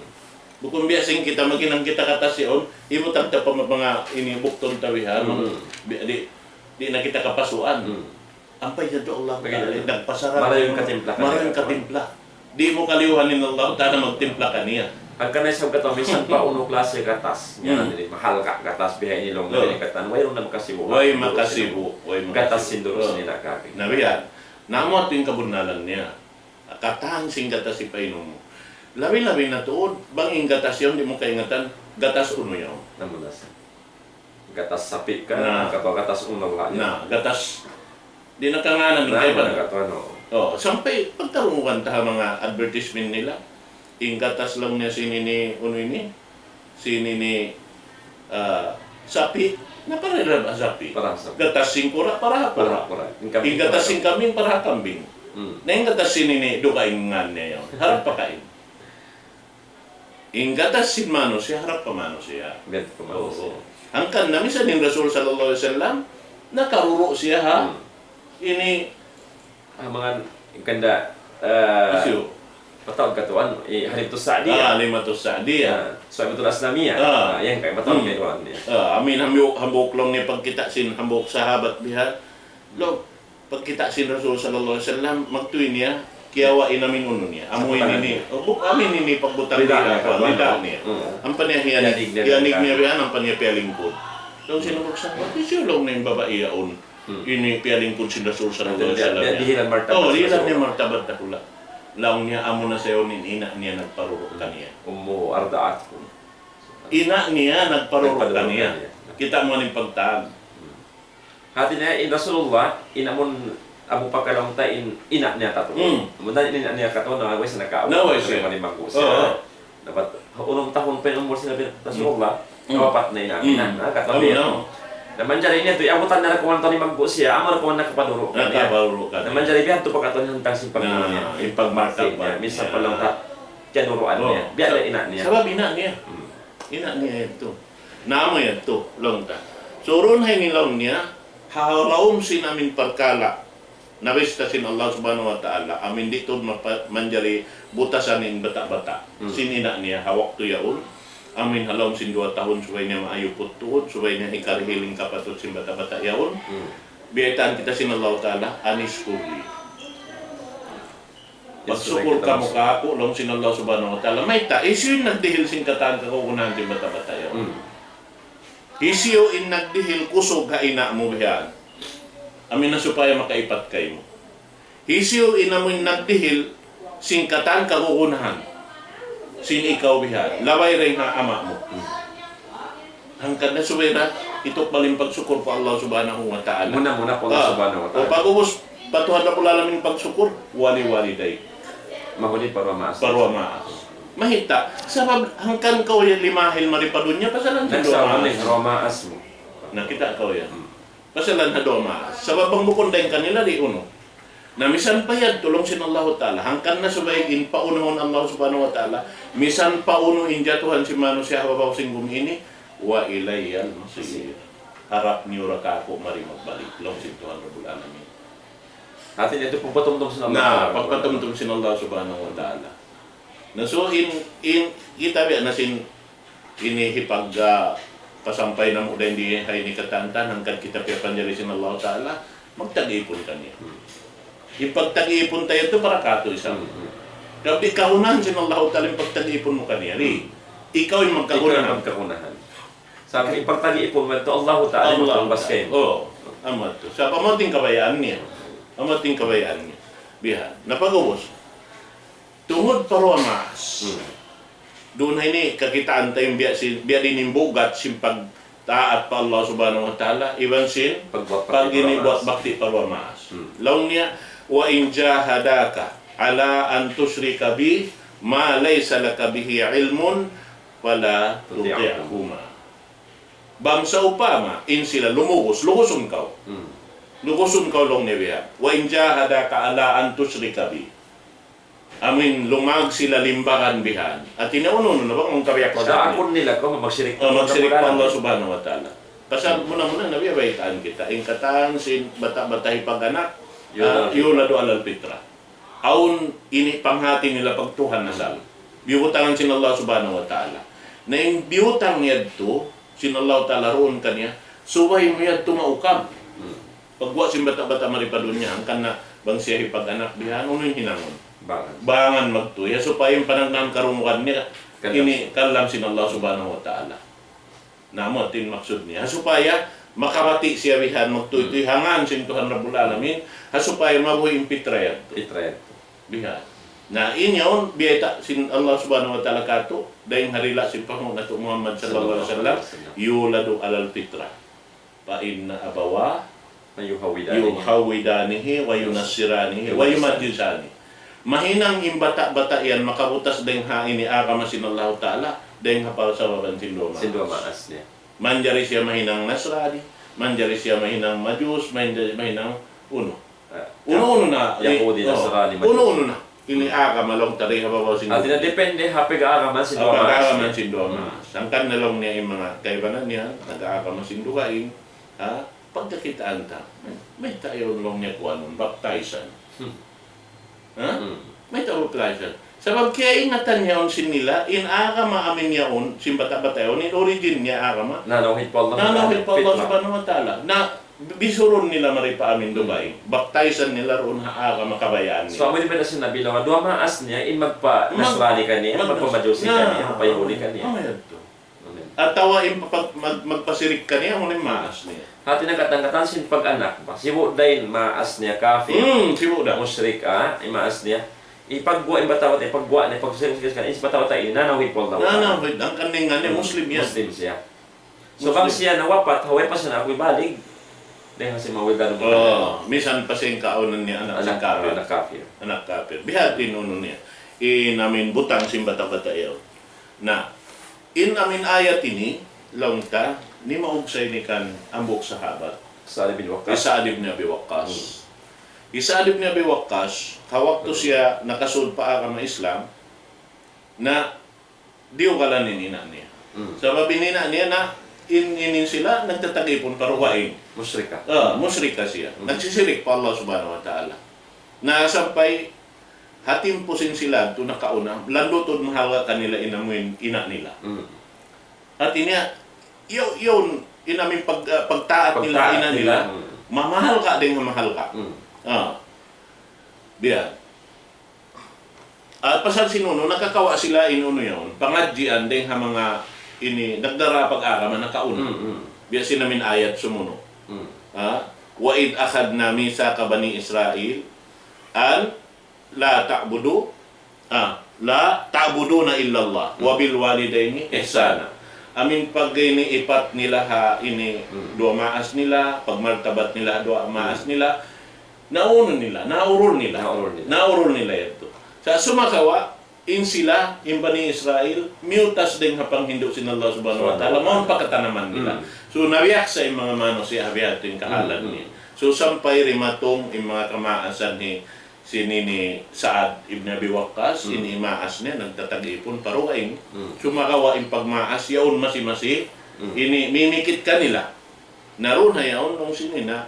Bukun biya' sin kita, maghinang kita katas yaun, imutang ta pa ma-, manga ini bukton tawihan, Hmm. di', di', di' na kita kapasuan. Hmm. Ampa yadtu Allah Ta'ala, nagpasarang marayaw in katimpla kaniya. Marayaw in katimpla. Di' mu kaliyuhan in Allah Ta'ala magtimpla kaniya. Hangkan na isab katan, misan pa unu klasi katas. Hmm. Yan, mahal ka katas, bihaini laung niya, katan, way makasibu'. Way makasibu', way makasibu'. Gatas sin durus nila kaki. Na biya' yan. Na amu yadtu in kabunnalan niya. Katan sin gatas hipainum mu. Labi-labi na tuud, bang in gatas yaun, di' mu kaingatan, gatas unu yaun. Namu nasa. Gatas sapi' ka, na, atawa gatas unu ba? Na, gatas, di' na kangānan in kaibanan. Na, gatas unu. Oh, sampay pagtarungugan ta ha manga advertisement nila. In gatas laung niya sin ini, unu ini, sin ini, ah, sapi', na para ra ba sapi'? Para sapi'. Gatas sin kura', para ha kura'. Para kura'. In kambing, in gatas sin kambing, para kambing. Hmm. Na in gatas sin ini, dugaing ngan niya yaun. Harap pakain. In gatas sin manusiya', harap pa manusiya'. Biya' pa manusiya'. Oo. Hangkan na misan in Rasul sallallahu alayhi wasallam, nakaruru' siya ha. Hmm. Ini, ah, manga, kanda, ah, hisiyu? Patawag katuan, eh, Halimatus Sa'diyah. Ah, Halimatus Sa'diyah. Ah, Suwaibatul Aslamiyah. Ah. Ah, yan kay, patawag katuan niya. Ah, amin hambu-, hambuuk laung niya pagkita' sin hambuuk sahabat biha'. Laung, pagkita' sin Rasul sallallahu alayhi wasallam, magtuy niya, kiyawa' in amin unu niya. Amu ini ini, oh, bu-, amin ini pagbutang nila, rida niya. Hmm. Ampa niya hiyanig, hiyanig niya biya' yan, ampa niya piyalingkud. Laung sin hambuuk sahabat, hisiyu laung niya in babai yaun. Hmm. Ini piyalingkud sin Rasul sallallahu alayhi wasallam. Dihilan martabat. Oh, dihilan niya martabat dakula'. Laung niya, amu na sa yaun in ina' niya nagparuru' kaniya. Ummuhu arda'athu. Ina' niya nagparuru' kaniya. Nagparuru' kaniya. Kita' mu in pagtaag. Hmm. Hati niya, in Rasulullah, in amun Abu Bakar laung ta in ina' niya katu'. Hmm. Amun in ina' niya katu', na way siya nakaabut. Na way siya. Manimanggu' siya. Oo. Dapat, unum tahun pa in umur sin Nabi Rasulullah, hmm, nawapat na in ina' niya. Hmm. Na, katu'. Amu na. Na manjari niya tu, abutan na kuman tau nimanggu' siya, amu na kuman nakaparuru' kaniya. Nakaparuru' kaniya. Na manjari biya' tu pa katu' hantang sin pagmulliya. Na, in pagmartabat niya. Misan pa laung ta, tiyanuruan niya. Biya' da ina' niya. Sabab ina' niya. Hmm. Ina' niya yadtu. Na amu yadtu, laung ta. So, duun ha ini laung niya, ha lawm sin amin parkala', nabista sin Allah Subhanahu wa Ta'ala, amin di' tuud mapa-, manjari butasan in bata'-bata'. Hmm. Sin ina' niya, ha waktu yaun, amin ha lawm sin duwa tahun, subay niya maayuput tuud, subay niya hikarihil in kapatut sin bata'-bata' yaun. Hmm. Biyaytaan kita sin Allah Ta'ala, anishkur li. Pagsukul kamu kāku', laung sin Allah Subhanahu wa Ta'ala. Mayta', hisiyu in nagdihil sin katan kagunahan sin bata'-bata' yaun? Hmm. Hisiyu in nagdihil kusug ha ina' mu bihan? Amin na supaya makaipat kaymu. Hisiyu in amu in nagdihil sin katan kagunahan sin ikaw bihan? Labay dayn ha ama' mu. Hmm. Hangkan na subay da, itukbal in pagsukul pa Allah Subhanahu wa Ta'ala. Muna-muna pa Allah Subhanahu wa Ta'ala. O pag-ubus, pa Tuhan Rabbul Alamin pagsukul, wali-wali day. Mahuli pa duwa maas. Pa duwa maas. Mayta', sabab hangkan kaw yan limahil mari pa dunya, pasalan ha duwa maas. Nagsawa na duwa maas mu. Nakita' kaw yan. Hmm. Pasalan ha duwa maas. Sabab bang bukun dayn kanila di' unu. Na misan pa yadtu laung sin Allahu Ta'ala, hangkan na subay in paunahun Allah Subhanahu wa Ta'ala, misan pa unu in jatuhan sin manusiya' ha babaw sin gumi ini, wa ilayyal masir. Harap niyu ra kāku' mari magbalik, laung sin Tuhan Rabbul Alamin. Hati niya yadtu pagpatumtum sin Allah Ta'ala. Na, pagpatumtum sin Allah Subhanahu wa Ta'ala. Na, so, in, in, kita biya' na sin ini hipag, ah, pasampay namu' dayn di ha ini katantan, hangkan kita piyapanjari sin Allah Ta'ala, magtag-ipun kaniya. Hmm. In pagtag-ipun ta yadtu para kātu' isab. Hmm, hmm. Sabab di' kagunahan sin Allah Ta'ala in pagtag-ipun mu kaniya, di'? Hmm. Ikaw in magkagunahan. Ikaw in magkagunahan. Sa' in pagtag-ipun mu yadtu, Allah Ta'ala in magtumbas kaymu. Oh, amu yadtu. Sa' amu yadtu in kabayaan niya. Amu yadtu in kabayaan niya. Bihan. Na pag-ubus. Tungud pa duwa maas. Hmm. Duun ha ini kakitaan ta in biya' sin, biya' diin in bugat sin pagtaat pa Allah Subhanahu wa Ta'ala, iban sin pag-ini buwat bakti pa duwa maas. Hmm. Laung niya, وإن جاهداك على أن تشرك بي ما ليس لك به علم فلا تطعهما. Bang sawpama in sila lumugus, lugusun kaw. Hmm. Lugusun kaw laung niya biya'. وإن جاهداك على أن تشرك بي. Amin lumag sila limbagan bihan. Hati niya unu-unu na bang mangkabiyak sa amin. Pag-aakun nila kaw, magsirik pa Allah Subhanahu wa Ta'ala. Pasal muna-muna na biya' baytaan kita. In katan sin bata'-bata' hipag-anak, يولد على الفطرة. Awn ini panghati nila pagtuhan asal. Biyutangan sin Allah Subhanahu wa Ta'ala. Na in biyutang yadtu sin Allah Ta'ala duun kaniya, subay mu yadtu maukab. Pagguwa' sin bata'-bata' mari pa dunya, hangkan na bang siya hipag-anak bihan, unu in hinangun? Bangan. Bangan magtuy. Ha supaya in panagnaan karungugan niya, kalam. Ini kalam sin Allah Subhanahu wa Ta'ala. Na amu in maksud niya. Ha supaya makamati siya bihan, magtuy-tuy ha ngan sin Tuhan Rabbul Alamin, ha supaya mabuhi' in pitra yadtu. Pitra yadtu. Bihan. Na in yaun, biyayta' sin Allah Subhanahu wa Ta'ala katu', dayn ha dila' sin panghu' natu' Muhammad sallallahu alayhi wasallam, يولد على الفطرة. فإن أبواه يهودانه. يهودانه وينصرانه ويمجسانه. Mahinang in bata'-bata' yan makabutas dayn ha ini agama sin Allahu Ta'ala, dayn ha parsababan sin duwa maas. Sin duwa maas niya. Manjari siya mahinang Nasrani, manjari siya mahinang Majus, manjari mahinang unu. Ah, unu-unu na, Yahudi, oh, Nasrani, Majus. Unu-unu na. Ini agama laung ta dayn ha babaw sin dunya. Hati niya depende ha pag-aagama sin duwa maas. Pag-aagama sin duwa maas. Hangkan na laung niya in manga kaibanan niya, nag-aagama sin dugaing, ha? Pagkakitaan ta, mayta' yaun laung niya kuanun, baptizan. Hmm. Ha? Hmm. Mayta' baptizan. Sabab kiyaingatan yaun sin nila, in agama amin yaun, sin bata'-bata' yaun, in origin niya agama. Nanawhid pa Allah. Nanawhid pa Allah Subhanahu wa Ta'ala. Na, bisurun nila mari pa amin dugaing. Baptizan nila duun ha agama kabayaan nila. So, amu in piyagna sin Nabi laung, duwa maas niya, in magpa-Nasrani kaniya, magpa-Majusi kaniya, magpa-Yahudi kaniya. Amu yadtu. Amin. Atawa in pag-, mag-, magpasirik kaniya, amu in maas niya. Hati niya katan-katan sin pag-anak, sibu' da in maas niya kafir. Hmm, sibu' da. Mushrik, ah, in maas niya. Ipagguwa' in bata'-bata', ipagguwa' niya, pagsirik-sirik kaniya, in bata'-bata' ini, nanawhid pa Allah. Nanawhid, hangkan in ngan niya, Muslim yan. Muslim siya. So, bang siya nawapat, ha way pa siya nakakuy balig, dayn ha sin manga wildan. Oh, misan pa sin kaunan niya anak sin kafir. Anak kafir. Anak kafir. Biya' ha yan in unu niya. In amin butang sin bata'-bata' yaun. Na, in amin ayat ini, laung ta, nimaug sa ini kan hambuuk sahabat. Sa'd bin Waqqas. Hi Sa'd ibn Abi Waqqas. Hmm. Hi Sa'd ibn Abi Waqqas, ha waktu siya nakasud pa agama Islam, na diyugalan in ina' niya. Hmm. Sabab in ina' niya na, in, in, in sila nagtatag-ipun pa dugaing. Mushrika. Ah, mushrika siya. Hmm. Nagsisirik pa Allah Subhanahu wa Ta'ala. Na sampay ha timpu sin sila yadtu nakauna, landu' tuud mahalga' kanila in amu in ina' nila. Hmm. Hati niya, yaw-, yaun, in amu in pag-, ah, pagtaat nila ha ina' nila, hmm, mamahalga' dayn ha mahalga'. Hmm. Ah. Biya'. Ah, pasal sin unu, nakakawa' sila in unu yaun, pangadjian dayn ha manga ini, nagdara pag-agama nakauna. Hmm, hmm. Biya' sin amu in ayat sumunu'. Hmm. Ha? وإذ أخذنا ميثاق بني إسرائيل أن لا تعبدوا, ah, لا تعبدون إلا الله وبالوالدين إحسانا. Amu in pag-ini ipat nila ha ini, hmm, duwa maas nila, pagmartabat nila ha duwa maas, hmm, nila, naunu nila, naurul nila. Naurul nila. Naurul nila yadtu. Sa' sumagawa', in sila, in Bani Israel, miyutas dayn ha panghindu' sin Allah Subhanahu wa Ta'ala, subhanahu wa ta'ala, mawn pa katanaman nila. Hmm. So, nabiyaksa in manga manusiya' ha biya' ha yan in kahalan, hmm, niya. So, sampay dimatung in manga kamaasan hi, sin ini Sa'd ibn Abi Waqqas, hmm, in maas niya, nagtatag-ipun pa dugaing. Hmm. Sumagawa' in pagmaas yaun masi-masi, hmm, ini mimikit kanila. Na duun ha yaun laung sin ina',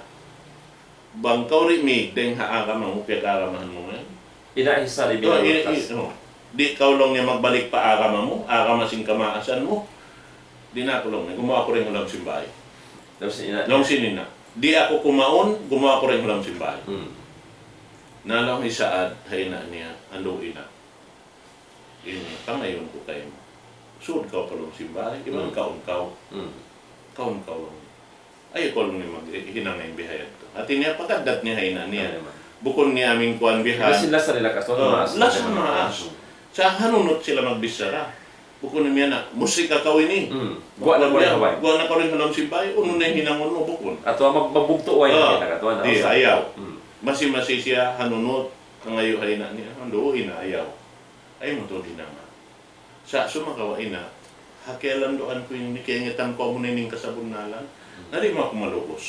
bang kaw di' mīg dayn ha agama mu, piyag-agamahan mu yan. Ina' hi Sa'd ibn Abi Waqqas. Oh, i-, i-, oh. Di' kaw laung niya magbalik pa agama mu, agama sin kamaasan mu. Di' na aku laung niya, gumuwa' aku dayn ha lawm sin bāy. Laung sin ina'. Laung sin ina'. Di' aku kumaun, gumuwa' aku dayn ha lawm sin bāy. Hmm. Na laung hi Sa'd ha ina' niya, andu' ina'. Ini, pangayuun ku kaymu. Sūd kaw pa lawm sin bāy, iban, hmm, kaun kaw. Hmm. Kaun kaw laung niya. Ayaw kaw laung niya maghinang in bihayan tu. Hati niya, pag-addat niya ha ina' niya. Ayaw naman. Bukun niya amu in kuwan bihan. Kasi lasa nila kaso, oh, maas, lasa, maas. Sa' hanunut sila magbichara. Bukun niya na, musrik ka kaw ini. Hmm. Guwa' na kaw dayn ha bāy. Guwa' na kaw dayn ha lawm sin bāy, unu na in hinangun mu, bukun. Atawa mag-, magbugtu' way na kita, atawa na, di', usa. Ayaw. Hmm. Masi-masi siya hanunut, nangayu' ha ina' niya, andu', ina', ayaw. Ayaw mu tuud hinanga. Sa' sumagawa' ina', ha kiyalanduan ku ini, kiyaingatan ku amuna ini in kasabunnalan, hmm, na di' mu aku malugay.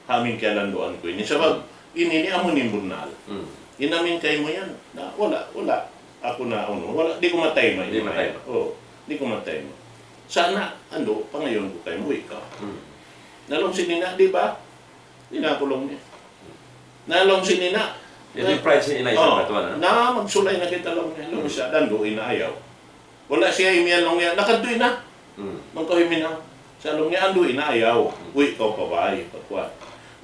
Ha amu in kiyalanduan ku ini. Sabab, hmm, ini, ini amu in bunnal. Hmm. In amu in kaymu yan, na wala', wala' aku na unu, wala', di' ku matayma'. Di' matayma'. Oh, di' ku matayma'. Sa' na, andu', pangayuun ku kaymu, ikaw. Hmm. Na laung sin ina', di' ba? Di' na aku laung niya. Na laung sin ina', Yadtu in pride sin ina' isab katuan, ha? Na, magsulay na kita laung niya. Laung niya sa', "Andu' ina', ayaw." Wala' siya imiyan laung niya, "Nakadtu ina'." Hmm. Bang kaw himinaw. Sa' laung niya, "Andu' ina', ayaw. Uwi' kaw pa bāy, pa kuwan."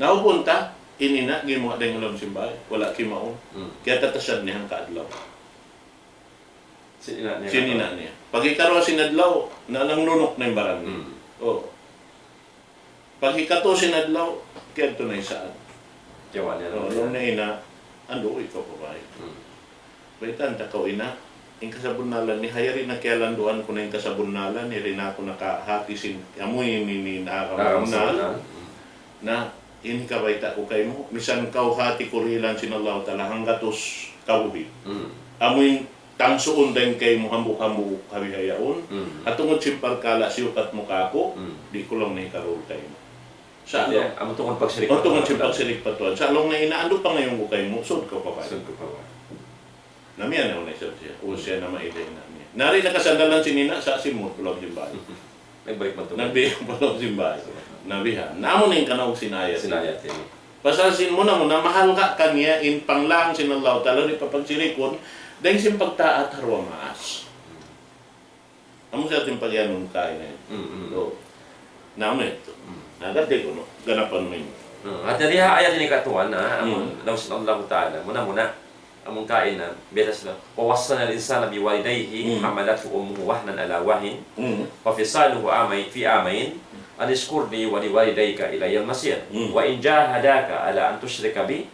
Na, ubun ta, in ina', gimuwa' dayn ha lawm sin bāy. Wala' kimaun. Hmm. Kiyatatasan niya hangka adlaw. Sin ina' niya. Sin ina' niya. Pag'ikaruwa sin adlaw, na, nanglunuk na in baran niya. Hmm. Oh. Pag'ikatu sin adlaw, kiyadtu na isab. Kiyawa' niya laung niya, "Ina', andu' ikaw pa bāy." Hmm. "Baytaan ta kaw, ina', in kasabunnalan niya, ha yari na kiyalanduan ku na in kasabunnalan, yari na aku nakahati sin, amu ini, ini, nakabunnal. Hmm. Na, ini kabayta' ku kaymu, misan kaw hati ku dihilan sin Allahu Ta'ala, hanggatus kabuhi'. Hmm. Amu in tangsuun dayn kaymu hambuuk-hambuuk ha bihaun. Hmm. Ha tungud sin parkala' siyukat mu kāku', hmm, di' ku laung niya hikarul kaymu. Sa' laung, amu tungud pagsirik pa Tuhan. Amu tungud sin pagsirik pa Tuhan. Sa' laung niya, ina', andu' pangayuun ku kaymu, sud kaw pa bāy." Sud kaw pa bāy. Na, miyan na isab siya. O, siya na maila' ina' niya. Na di' na kasandalan sin ina', sa' simud pa lawm sin bāy. Nagbalik man tuud. Nagbalik pa lawm sin bāy. Na bihan. Na amu na in kanaug sin ayat. Sin ayat ini. Pasal sin muna-muna, mahalga' kaniya in panglang sin Allahu Ta'ala, di' pagsirikun, dayn sin pagtaat ha duwa maas. Amu sa atin pagiyanun kaina yan. Mm, mm. So, na amu yadtu. Mm. Na, dati kunu', ganapan mu ini. Mm. Hati niya ha ayat ini katuan, ha, amun, mm, laung sin Allahu Ta'ala, muna-muna, amun kaina, biyadtu sila, "ووصينا الإنسان بوالديه، mm، حملته أمه وهنا على وهن، mm، وفصاله عامي-، في عامين، أن اشكر لي ولوالديك إلي المصير. Mm. وإن جاهداك على أن تشرك بي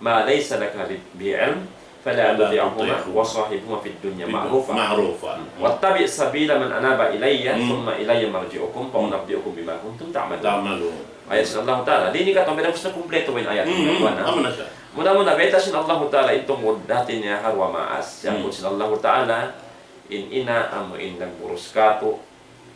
ما ليس لك به علم فلا تطعهما وصاحبهما في الدنيا معروفا. معروفا. واتبع سبيل من أناب إلي ثم إلي مرجعكم فأنبئكم بما كنتم تعملون." Ayat sin Allahu Ta'ala. Di' ini katu' biyadtu na kumpleto in ayat. Mm, mm. Muna-muna, bayta' sin Allahu Ta'ala in tungud hati niya ha duwa maas. Siyabbut sin Allahu Ta'ala, in ina' amu in nagburus kātu',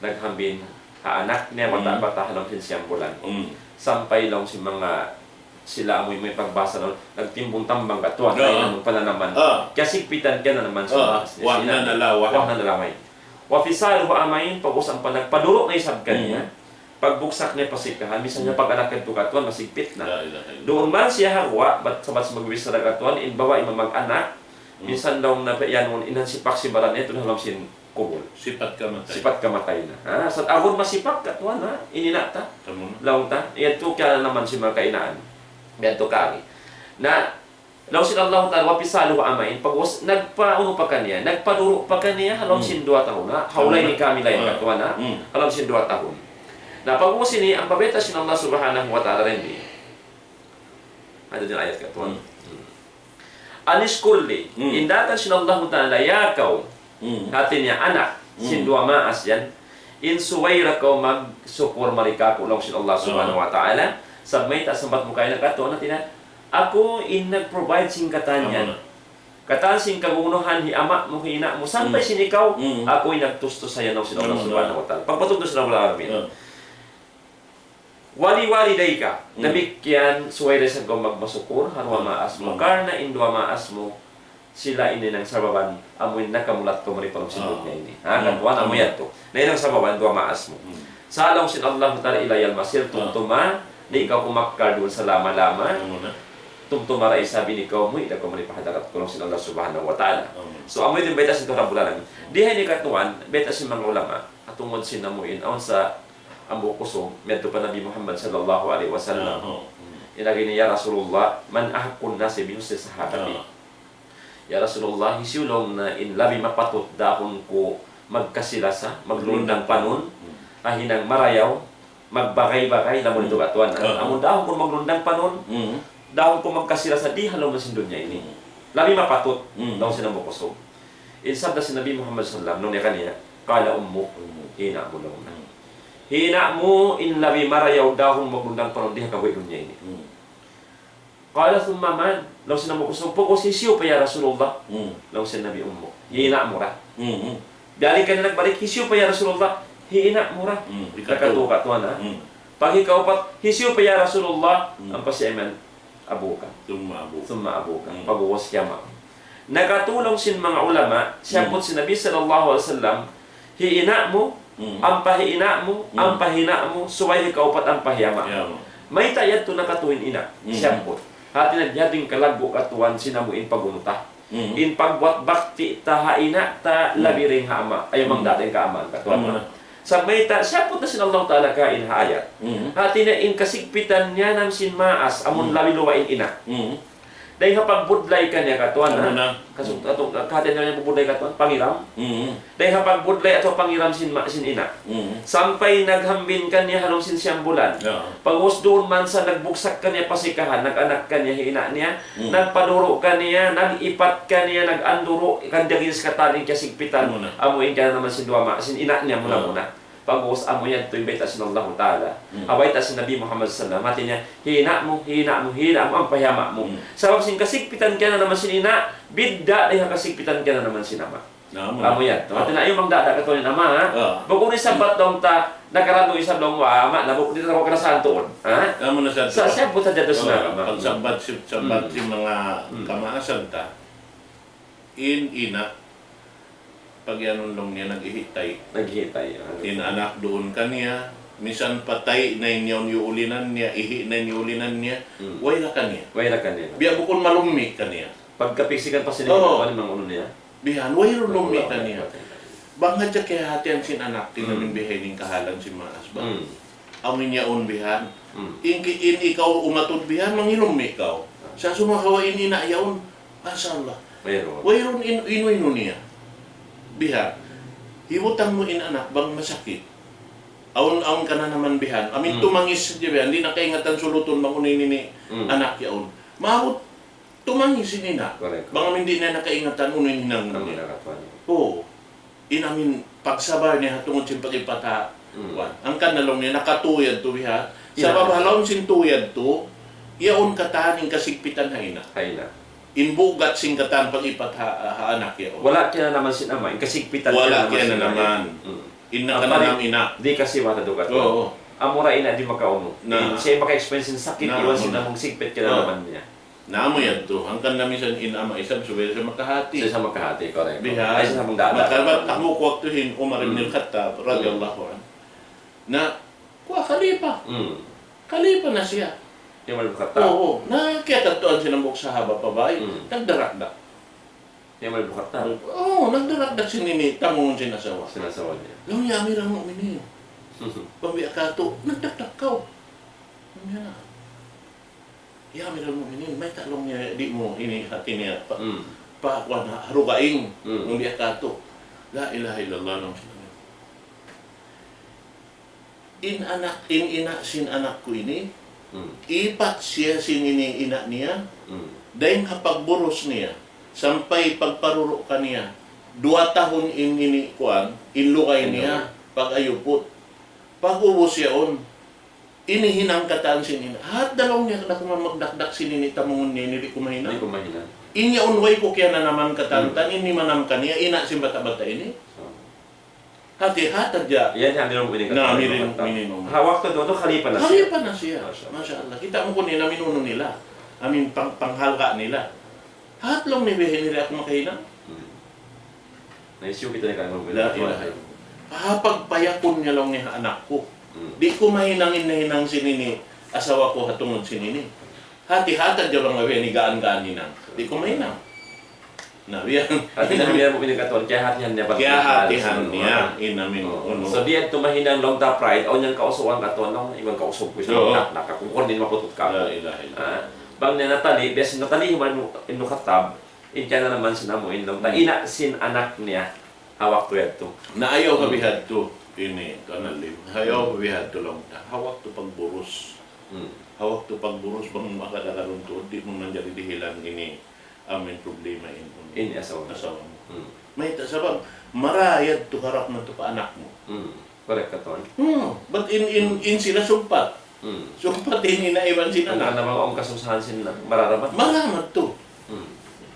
naghambin ha anak niya, mm, bata'-bata' ha lawm sin siyam bulan. Mm. Sampay laung sin manga sila amu in may pagbasa na, nagtimbun tambang katuan, ah, na in pananaman. Ah. Kiyasigpitan, kiyananaman sin, ah, anak niya. وهنا على وهن. وهنا على وهن. وفصاله عامين, pag-ubus ampa nagpaduru' na isab kaniya. Mm. Pagbugsak niya pa sikahan, misan niya pag-anak katuan, masigpit na. La ilaha illallah. Duun man siya ha guwa', bat sabab sa magbichara katuan, in babai mag-anak, mm, minsan daw na pa iyanun, in hansipak sin baran niya, tuud ha lawm sin kubul. Sipat kamatay. Sipat kamatay na. Ha? Sa' agun masipat katuan, ha? In ina' ta. Tamu na. Laung ta, yadtu kiyananaman sin manga kainaan. Yadtu kari. Na, laung sin Allahu Ta'ala, "وفصاله عامين." Pag-ubus, nagpa-, unu pa kaniya, nagpaduru' pa kaniya, ha lawm sin duwa tahun, ha? Haulaini kamilayn katuan, ha? Mm. Ha lawm sin duwa tahun. Na, pag-ubus ini, ampa bayta' sin Allah Subhanahu wa Ta'ala dindi. Ada din ayat katuan. Mm. "أن اشكر لي." Mm. In daakan sin Allahu Ta'ala, ya kaw, mm, hati niya anak, sin, mm, duwa maas yan, in subay da kaw magsukur mari kāku', laung sin Allah Subhanahu wa Ta'ala, sabab mayta', sambat mu kaina katuan, hati niya, aku in nag-provide sin katan yan. Amu na. Katan sin kagunahan hi ama' mu, hi ina' mu, sampay, mm, sin ikaw, mm, aku in nagtustus yan, laung sin Allah Subhanahu wa Ta'ala. Pagpatugtus na wala amin. Mm. "ولوالديك." Mm. Damikkiyan, subay da isab kaw magmasukur ha duwa maas mu. Mm. Karna' in duwa maas mu, sila ini in nangsababan, amu in nakamulat kaw mari pa lawm sin dunya ini. Ha, katuan, amu yadtu. Na in nangsababan, duwa maas mu. Mm. Sa' laung sin Allahu Ta'ala, "إلي المصير," tumtuma, di' kaw kumakkal duun salama-lama. Amu na. Tumtuma da isab in ikaw, muwi' da kaw mari pa hadarat ku, laung sin Allah Subhanahu wa Ta'ala. Amu. So, amu yadtu in bayta' sin Tuhan Rabbul Alamin. Di ha ini katuan, bayta' sin manga ulama, ha tungud sin amu in, awn sa Abu Kusum, miyadtu pa Nabi Muhammad sallallahu alayhi wasallam. Ah, oh. Hmm. In agi niya, "Ya Rasulullah, من أحق الناس بحسن صحابتي؟" Ah. "Ya Rasulullah, hisiyu," laung niya, "in labi mapatut dahun ku magkasi-lasa, maglundang panun, hmm, ha hinang marayaw, magbagay-bagay, lamun itu katuan, ha? Ah. Amun dahun ku maglundang panun, hmm, dahun ku magkasi-lasa di ha lawm sin dunya ini. Hmm. Labi mapatut," hmm, laung sin Abu Kusum. In sabda sin Nabi Muhammad sallallahu alayhi wasallam, laung niya kaniya, "قال أمك." Ummu. Hi ina' mu laung niya. Hmm. Hi ina' mu in labi marayaw dahun maglundang panun di ha kabuhi' dunya ini. Hmm. "قال ثم من؟" Laung sin Abu Kusum, "Pag-ubus hisiyu pa ya Rasulullah?" Hmm. Laung sin Nabi, "أمك." Hi ina' mu ra. Hmm, hmm. Biyalikan niya nagbalik, "Hisiyu pa ya Rasulullah?" "Hi ina' mu ra." Hmm, hikatu. Hikatu katuan, ha? Hmm. Pag hikaupat, "Hisiyu pa ya Rasulullah?" Hmm. Ampa siya imiyan, "أبوك." Thumma abuka. Thumma abuka. Hmm. Pag-ubus hi ama'. Na katu' laung sin manga ulama, siyabbut sin Nabi sallallahu alayhi wasallam, hi ina' mu, hmm, ampa hi ina' mu, hmm, ampa hi ina' mu, subay hikaupat ampa hi ama'. Hi ama'. Mayta' yadtu na katu' in ina', hmm, siyabbut. Hati niya, biya' diin kalaggu' katuan sin amu in pag-unu ta. Mm. In pagbuat bakti ta ha ina' ta, mm, labi dayn ha ama'. Ayaw, mm, mangda' dayn ha ama' katuan. Amu na. Sa' mayta', siyabbut na sin Allah Ta'ala kaina ha ayat. Mm. Hati niya in kasigpitan niya na sin maas, amun, mm, labi luwa in ina'. Mm. Dayn ha pagbudlay kaniya katuan, amu na. Kasug-, katu-, kahatihan niya pagbudlay katuan, pangiram. Mm. Dayn ha pagbudlay atawa pangiram sin ma-, sin ina'. Mm. Sampay naghambin kaniya ha lawm sin siyam bulan. Ya. Pag'ubus duun man sa nagbugsak kaniya pasikahan, nag-anak kaniya hi ina' niya, mm, nagpaduru' kaniya, nag-ipat kaniya, nag-anduru', kan daging sakatan in kasigpitan, amu na, amu in kaniya naman sin duwa ma-, sin ina' niya muna-muna. Ya. Pag'ubus amu yadtu in bayta' sin Allahu Ta'ala. Mm. Ha bayta' sin Nabi Muhammad sallallahu alayhi wasallam, hati niya, hi ina' mu, hi ina' mu, hi ina' mu, ampa hi ama' mu. Mm. Sabab sin kasigpitan kaniya naman sin ina', bidda' dayn ha kasigpitan kaniya naman sin ama'. Na, amu. Amu yan. Hati niya, ayaw mangda' katuan in ama', ha? Ah. Bukun isab bat laung ta, nakaradu isab laung, wa, ama', na bukun di' ta karasahan tuud, ha? Amu na sa, sa, siyabbut sadja da sin, ah, ama'. Pagsabbat sin, sabbat, hmm, sin manga, hmm, kamaasan ta, in ina', pag-iyanun laung niya, nag-ihitay. Nag-ihitay, ah. In anak duun kaniya, misan patay na in yaun iyuulinan niya, ihi' na in iyuulinan niya, hmm, way ra kaniya. Way ra kaniya. Biya' bukun malummi' kaniya. Pagkapiksikan pa sin, oo, ina', manga unu niya. Bihan, wayruun lummi' kaniya. Bang hadja kiyahatihan sin anak, hmm, in amin bihaini in kahalan sin maas ba? Hmm. Amin yaun bihan. Hmm. In ki-, in ikaw umatud bihan, mangilummi' kaw. Sa' sumagawa' in ina' yaun, masha Allah. Wayruun. Wayruun in-, inu-inu niya. Bihan. Hibutang mu in anak, bang masakit. Awn, awn kananaman bihan. Amin, hmm, tumangis sadja bihan. Di' na kaingatan sulutun bang unu in ini, hmm, anak yaun. Maabut tumangis in ina'. Correct. Bang amin di' na nakaingatan unu in hinang niya. Amu na katuan. Oo. In amin pagsabar niya ha tungud sin pag-ipat ha, hmm, kuwan. Hangkan na laung niya nakatuyad tu biha. Ina'. Sabab ha lawm sin tuyad tu, yaun katan in kasigpitan ha ina'. Ha ina'. In bugat sin katan pag-ipat ha, ha anak yaun. Wala' kiyananaman sin ama', in kasigpitan. Wala' kiyananaman sin ama'. Kiyananaman. Hmm. In nakananam ina'. Di' kasi mata dugat. Oo. Amura ina' di' makaunu. Na. Di' siya maka-experience sin sakit, na, iban sin amu na. Amun sigpit kiyananaman niya. Na amu yadtu, hangkan na minsan in ama' isab subay siya makahati. Subay siya makahati, correct. Bihan. Ay, siya mangdada. Makabat aku waktu in Umar ibn, hmm, al-Khattab, hmm, radiyallahu anhu. Na, kuwa khalifa. Hmm. Khalifa na siya. Umar ibn Khattab. Oo, oo. Na, kiyakadtuan sin hambuuk sahaba pa bay, hmm, nagdarakdak. Umar ibn Khattab. Oo, nagdarakdak sin ini, tamungun sin asawa. Sin asawa niya. Laung niya, "Amiral Mu'minin, hmm, bang biya' katu', nagdakdak kaw." Laung niya, "Ya Amiral Mu'minin, mayta' laung niya di' mu ini hati niya pa, hmm, pa, kuwan, ha, harugaing, hmm, bang biya' katu'." La ilaha illallah, laung siya. In anak, in ina' sin anak ku ini, hmm, ipat siya sin ini ina' niya, hmm, dayn ha pagburus niya, sampay pagparuru' kaniya, duwa tahun in ini, kuwan, in lugay niya, in lugay, pag-ayuput. Pag'ubus yaun, ini hinang katan sin ina'. Hat da laung niya, kena' ku man magdakdak sin ini tamungun niya ini, di' ku mahinang. Di' ku mahinang. In yaun way ku kiyananaman katan, hmm, tan ini manam kaniya, ina' sin bata'-bata' ini. Oh. Hati-hati hadja. Yan, Amirul Mu'minin. Na, Amirul Mu'minin. Ha waktu yadtu khalifa na siya. Khalifa na siya. Masha Allah. Masha Allah. Kita' mu kunu' in amin unu nila. Amin pang-, panghalga' nila. Hat laung niya bihaini di' aku makahinang. Hmm. Na-issue kita ini kan, Amirul Mu'minin. La ilaha illallah. Pagpayakun niya laung niya ha anak ku. Hmm. Di' ku mahinang in nahinang sin ini asawa ku ha tungud sin ini. Hati-hati hadja bang bihaini gaan-gaan hinang. Di' ku mahinang. Na, biya'. Hati na biya' mu ini katuan, kiyahatihan niya. Kiyahatihan niya, in amin, oh, unu. So, di' yadtu mahinang laung ta pride, awn niya kausugan katuan, laung, iban kausug ku, oo, na, na, kakukuhan din maputut ka. La ilaha illallah. Ah, bang niya natali, biya' sin natali, Umar ibn Khattab, in kiyananaman sin amu in laung ta, hmm, ina' sin anak niya, ha waktu yadtu. Na ayaw, hmm, pa bihadtu, ini, tuan alim, ayaw pa bihadtu laung ta, ha waktu pagburus. Hmm. Ha waktu pagburus, bang makadagaran tuud, di' mu manjari dihilan ini, amin problema in, in asawa mu. Asawa mu. Hmm. Mayta' sabab, mara yadtu harap natu' pa anak mu. Hmm. Correct katuan. Hmm. But in, in, hmm, in sila sumpat. Hmm. Sumpat in ina' iban sin anak. Karna' bang awn kasusahan sin anak, mararamad. Mararamad tu. Hmm.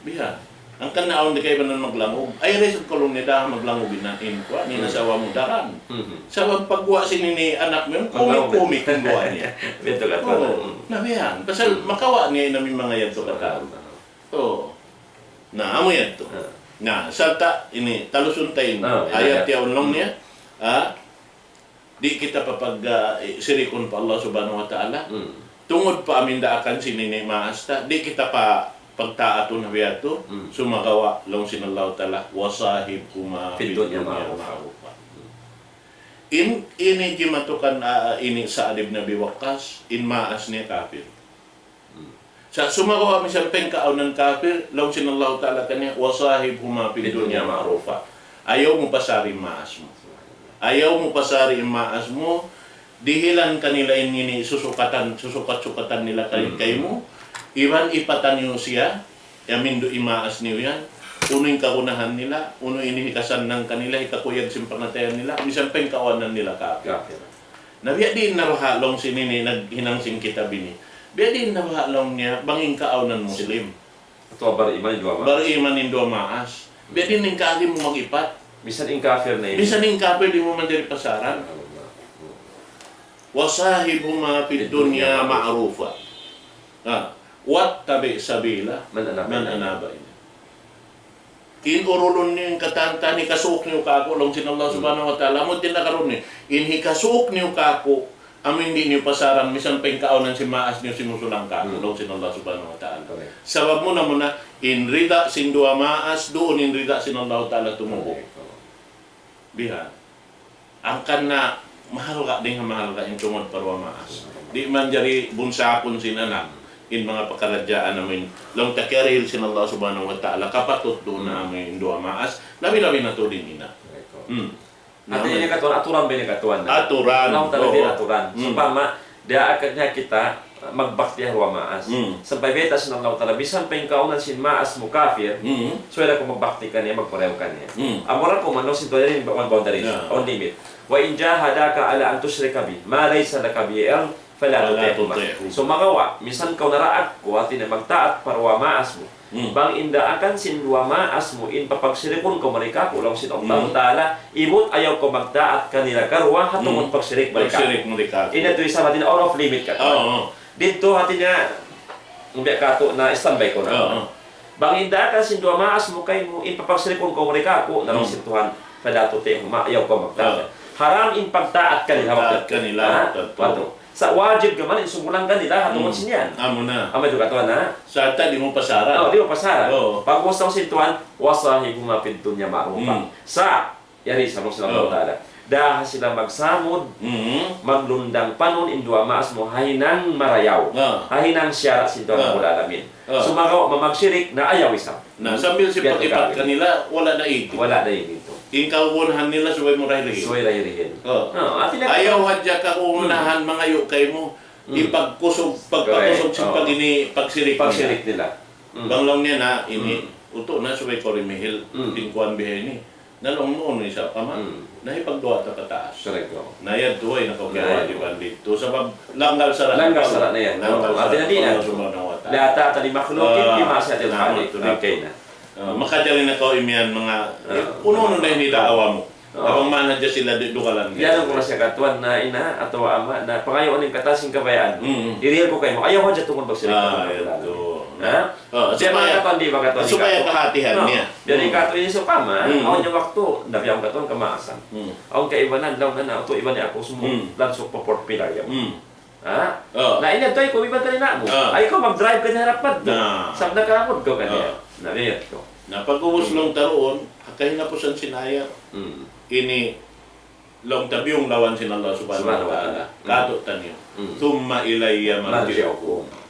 Biha'. Hangkan na awn di' kaibanan maglangug. Ay, result ko laung niya da maglangug in, in kuwan, in, hmm, asawa mu daran. Hmm. Sabab pagguwa' sin ini anak mu yan, maglangug. Kumik-kumik in guwa' niya. Biya' tu katuan. Oo. Hmm. Na biya' yan. Pasal, hmm, makawa' niya in amin manga yadtu katan. Subhanallah. Oo. Na, amu yadtu. Ah. Na, sarta' ini, talusun ta in, ah, ayat, ayat yaun laung, hmm, niya. Ah, di' kita papag-, ah, sirikun pa Allah Subhanahu wa Ta'ala. Hmm. Tungud pa amu in daakan sin ini maas ta, di' kita pa pagtaatun ha biya' yadtu, sumagawa' laung sin Allahu Ta'ala, وصاحبهما في الدنيا معروفا. In, ini jimatukan, ah, ini Sa'ad ibn Abi Waqqas, in maas niya kafir. Sa' sumagawa' misan pa in kaawnan kafir, laung sin Allahu Ta'ala kaniya, وصاحبهما في الدنيا معروفا. Ayaw mu pasari in maas mu. Ayaw mu pasari in maas mu, dihilan kanila in ini susukatan, susukat-sukatan nila kay-, kaymu, iban ipatan niyu siya, ya mindu' in maas niyu yan, unu in kagunahan nila, unu in hikasannang kanila, hikakuyag sin pangatayan nila, misan pa in kaawnan nila kafir. Kafir. Na biya' diin na baha' laung sin ini naghinang sin kitab ini. Biya' diin na baha' laung niya, bang in kaawnan Muslim. Atawa bariman in duwa maas. Bariman in duwa maas. Biya' diin in kaagi mu mag-ipat. Misan in kafir na ini. Misan in kafir di' mu manjari pasaran. وصاحبهما في الدنيا معروفا. Ha. واتبع سبيل من أناب إلي. In urulun niyu in katan-katan hikasuuk niyu kāku', laung sin Allah Subhanahu wa Ta'ala. Amu in tinakarun niyu. In hikasuuk niyu kāku', amu in di' niyu pasaran, misan pa in kaawnan sin maas niyu simusulang kāku', laung sin Allah Subhanahu wa Ta'ala. Correct. Sabab muna-muna, in rida sin duwa maas, duun in rida sin Allah Ta'ala tumubu'. Correct. Bihan. Hangkan na mahalga' dayn ha mahalga' in tungud pa duwa maas. Di' manjari bunsakun sin anak in manga pakaradjaan amu in laung ta kiyarihil sin Allah Subhanahu wa Ta'ala, kapatut duun na amu in duwa maas, labi-labi na tuud in ina'. Hmm. Hati niya katuan, aturan ba ini katuan na? Aturan. Laung ta labi aturan. Hmm. Sawpama, daakan niya kita magbakti ha duwa maas. Hmm. Sampay bayta' sin Allah Ta'ala, misan pa in kaawnan sin maas mu kafir, subay da kaw magbakti kaniya, magparayaw kaniya. Hmm. Amura kaw man, no, sin tuwan yan, one boundary, one limit. وإن جاهداك على أن تشرك بي ما ليس لك به علم فلا تطعهما. Sumagawa', misan kaw naraak ku, hati niya magtaat pa duwa maas mu. Hmm. Bang in daakan sin duwa maas mu in papagsirikun kaw mari kāku', laung sin Allah Ta'ala, ibut ayaw kaw magtaat kanila karuwa ha tungud pagsirik mari kāku'. Pagsirik mari kāku'. Ini tuud isab hati niya out of limit katuan. Oo. Didtu hati niya, biya' katu' na standby kaw na. Oo. Bang in daakan sin duwa maas mu kaymu in papagsirikun kaw mari kāku', laung sin Tuhan, فلا تطعهما, ayaw kaw magtaat. Oo. Haram in pagtaat kanila. Pagtaat kanila, ha? Betul. Sa' wajib ka man in sumulang kanila ha tungud sin yan. Amu na. Amu yadtu katuan na. Sa' di' mu pasaran. Oh, di' mu pasaran. Oo. Pag-ubus laung sin Tuhan, وصاحبهما في الدنيا معروفا. Hmm. Sa', yari sa' laung sin Allah Ta'ala. Daa sila magsamud, maglundang panun in duwa maas mu ha hinang marayaw. Ah. Ha hinang siyara' sin Tuhan Rabbul Alamin. Ah. Sumagawa' mamagsirik na ayaw isab. Na, sambil sin pag-ipat kanila, wala' na ini. Wala' na ini. In kagunahan nila, subay mu rihil. Subay rihil. Oh. No, hati niya ayaw hadja kagunahan mangayu' kaymu, ipagkusug, pagpakusug sin pag-ini, pagsirik nila. Pagsirik nila. Mm. Bang laung niya na, ini, utu' na subay kaw rimihil, tingkuan biha ini. Na laung mu unu isab, ama? Mm. Na hipagduwaa ta pataas. Correct, oo. Na yadtu way na kaw kiyawajiban didtu. Sabab langgal sara'. Langgal sara' na yan. Langgal sara'. Hati niya di' na. Subhanahu wa Ta'ala. لا طاعة لمخلوق في معصية الخالق. Okay na. Ah, makajari na kaw imiyan manga, unu-unu na ini daawa mu. Oo. Bang man hadja sila di' dugalan. Yan in kurasa katuan na ina' atawa ama' na pangayuun in katan sin kabayaan. Mm. Irihil ku kaymu. Ayaw hadja tungud magsirik. Ah, yadtu. Ha? Oh, supaya, supaya kahatihan niya. Jadi katu' ini sawpama, awn niya waktu, nabiyaun katu' kamaasan. Awn kaibanan, laung na, "Utu', iban niya aku sumūng, lansuk pa Fort Pillar yan." Ha? Na ini, "Utu', iban kaniya mu. Ay, kaw mag-drive kaniya harap pa." Sabab nakarapod kaw kaniya. Na, biya' yadtu. Na pag-ubus laung ta duun, ha kahinapusan sin ayat, ini laung ta biyunglawan sin Allah Subhanahu wa Ta'ala. Katu' taniyu. ثم إلي مرجعكم.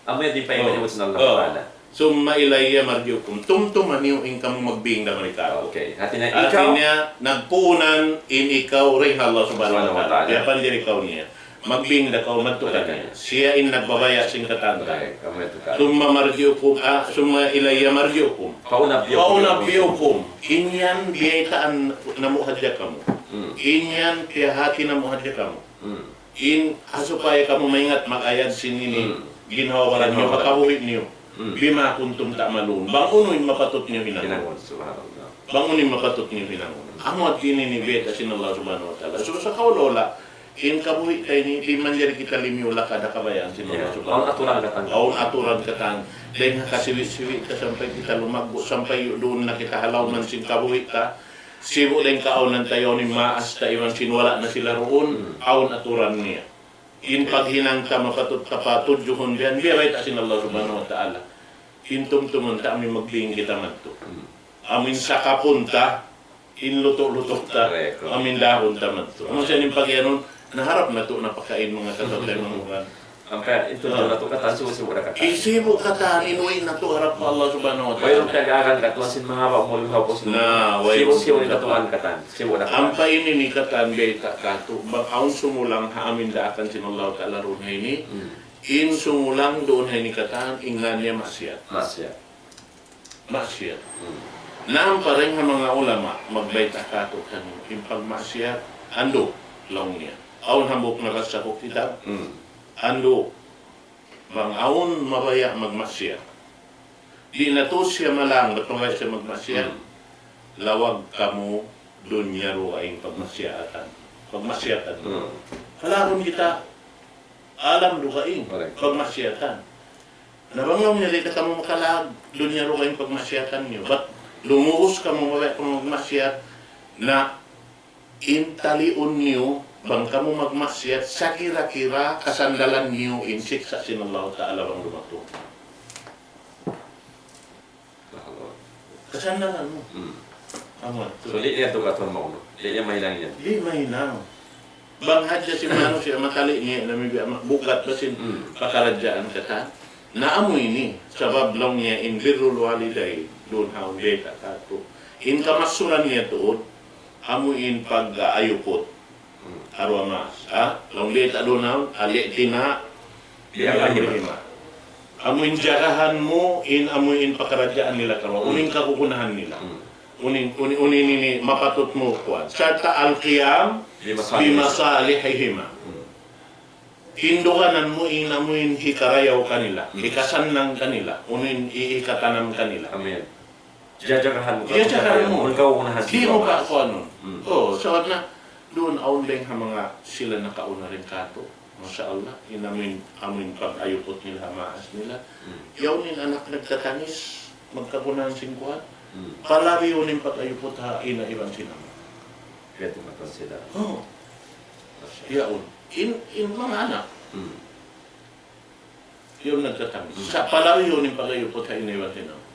Amu yan in payman sin Allah Ta'ala. ثم إلي مرجعكم. Tumtuma niyu in kamu magbing da mari kāku'. Okay. Hati niya, ikaw, hati niya, nagpuunan in ikaw dayn ha Allah Subhanahu wa Ta'ala. Subhanahu wa Ta'ala. Kaya panjari kaw niya. Magbing da kaw madtu kaniya. Siya in nagbabaya' sin katan. Correct. Amu yan tu ka. ثم مرجعكم, ah, ثم إلي مرجعكم. فأنبئكم. فأنبئكم. In yan, biyaytaan namu' hadja kamu. Mm. In yan, piyahati namu' hadja kamu. Mm. In, ha supaya kamu maingat mag-ayad sin ini, ginhawa-baran niyu, ha kabuhi' niyu. Mm. بما كنتم تعملون. Bang unu in mapatut niyu hinangun. Hinangun, subhanallah. Bang unu in mapatut niyu hinangun. Amu yadtu in ini bayta' sin Allah Subhanahu wa Ta'ala. So, sa kaula-ula, in kabuhi' ta ini, di' manjari kita limiyu lakad ha kabayaan sin Allah Subhanahu wa Ta'ala. Awn aturan katan. Awn aturan katan. Dayn ha kasiwi'-siwi' ta sampay kita lumaggu', sampay duun na kita ha lawm sin kabuhi' ta. Sibu' dayn kaawnan ta yaun in maas ta iban sin wala' na sila duun, awn aturan niya. In paghinang ta mapatut ta pa tudjuhun bihan, biya' bayta' sin Allah Subhanahu wa Ta'ala. In tumtumun ta amu in magbing kita madtu. Amu in sakapun ta, in lutu'-lutu' ta, amu in dahun ta madtu. Amu sa in pagiyanun, naharap natu' na pakain manga kataw-taymanghuran. Ampa in tudju natu' katan, sibu'-sibu' da katan. Isibu' katan, in way natu' harap pa Allah Subhanahu wa Ta'ala. Wayruun tag-agan katan sin mahaba' mu lihaw ku sin. Na, way. Sibu'-sibu' in katan. Sibu' da katan. Ampa ini in katan bayta' katu', bang awn sumulang ha amu in daakan sin Allah Ta'ala duun ha ini, in sumulang duun ha ini katan, in ngan niya maksiyat. Maksiyat. Maksiyat. Na ampa dayn ha manga ulama, magbayta' katu' kaniyu, in pagmaksiyat, andu', laung niya. Awn hambuuk nabasa ku kitab, andu', bang awn mabaya' magmaksiyat. Di' na tuud siya malang, bat mabaya' siya magmaksiyat. Lawag kamu dunya dugaing pagmaksiyatan. Pagmaksiyatan. Kalagun kita, alam dugaing pagmaksiyatan. Na bang laung niya di' na kamu makalag dunya dugaing pagmaksiyatan niyu. Bat lumuus kamu, mabaya' kamu magmaksiyat, na in taliun niyu, bang kamu magmaksiyat, sakira-kira kasandalan niyu in siksa' sin Allah Ta'ala bang dumatung. Kasandalan mu. Amu yadtu. So, di' niya tu katunun maunu. Di' niya mahinang yan. Di' mahinang. Bang hadja sin manusiya' matali niya, namibi' ama-, bugat ba sin pakaradjaan katan. Na amu ini, sabab laung niya in birrul walidayn, duun ha awn bayta' katu'. In kamasuran niya tuud, amu in pag-aayuput. Aruwa maas. Ha? Laung bayta' duun ha awn, al-i'tina bi amrihima. Amu in jagahan mu, in amu in pakaradjaan nila karuwa. Unu in kagunahan nila. Unu in, unu in, unu in ini mapatut mu kuwan. Sarta' al-qiyam bi masalihihima. Tinduganan mu in amu in hikarayaw kanila, hikasannang kanila, unu in i-, hikatanam kanila. Amin. Jajagahan mu. Jajagahan mu. Unu in kagunahan. Di' mu pa kuwanun. Oh, sabab na, duun awn dayn ha manga sila nakauna dayn katu'. Masha Allah, in amu in, amu in pag-ayuput nila, maas nila. Yaun in anak nagtatangis, magkagunahan sin kuwan. Palawihun in pag-ayuput ha ina' iban sin ama'. Kaya tumatan sila. Oh. Yaun. In, in manga anak. Yaun nagtatangis. Sa' palawihun in pag-ayuput ha ina' iban sin ama'.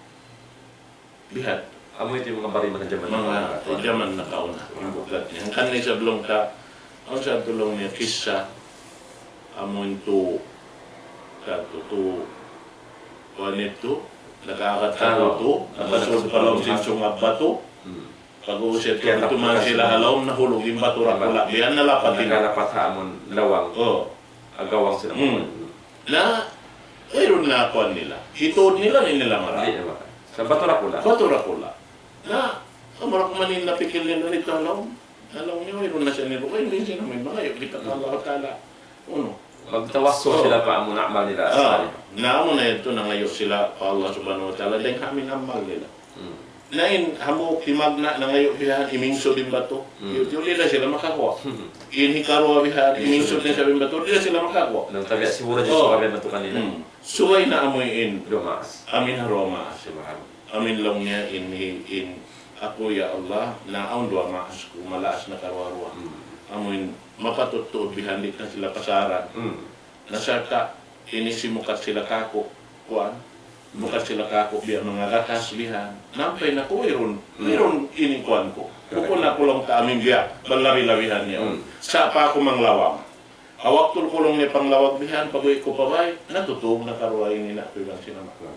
Bihan. Amu yadtu in manga bariman jaman nakauna. Manga jaman nakauna. In bugat niya. Hangkan na isab laung ta, awn sa tulung niya kissa, amu yadtu, sa tutu, kuwan yadtu, nag-aagad sa tutu, nakasud pa lawm sin sungab batu. Pag-uusir tuud tuman sila ha lawm, nahulug in batu dakula'. Bihan nalapat in. Nakalapat ha amun lawang. Oh. Agawang sila. Na, wayruun na kuwan nila. Hituud nila, di' nila mara. Di' nila mara. Sa' batu dakula'. Batu dakula'. Na, amu ra kuman in napikil nila didtu ha lawm. Ha lawm niya, wayruun na siya niruwa. Ay, di' siya na may mangayu' kita pa Allah Ta'ala. Unu? Magtawassul sila pa amun amal nila salih. Na, amu na yadtu nangayu' sila pa Allah Subhanahu wa Ta'ala. Dayn ha amu in amal nila. Na in hambuuk timagna' nangayu' bihan, imingsud in batu. Tiyu'-tiyu' di' na sila makaguwa'. In hikaruwa bihan, imingsud na isab in batu, di' na sila makaguwa'. Nang tabiat siguru di' sila makaguwa' batu kanila. Subay na amu in. Duwa maas. Amu in ha duwa maas. Subhanallah. Amu in laung niya in, in, aku ya Allah, na awn duwa maas ku, malaas na karuwa-ruwa. Amu in mapatut tuud bihan di' na sila pasaran. Na sarta' ini simukat sila kāku', kuwan, mukat sila kāku' biya' manga gatas bihan. Nampay na ku, wayruun, wayruun ini kuwan ku. Bukun aku laung ta amu in biya', balabi-labihan niya. Sa' pa aku manglawang. Ha waktu ku laung niya panglawag bihan, pag-uwi' ku pa bāy, natutug na karuwa in ina' ku iban sin ama' ku.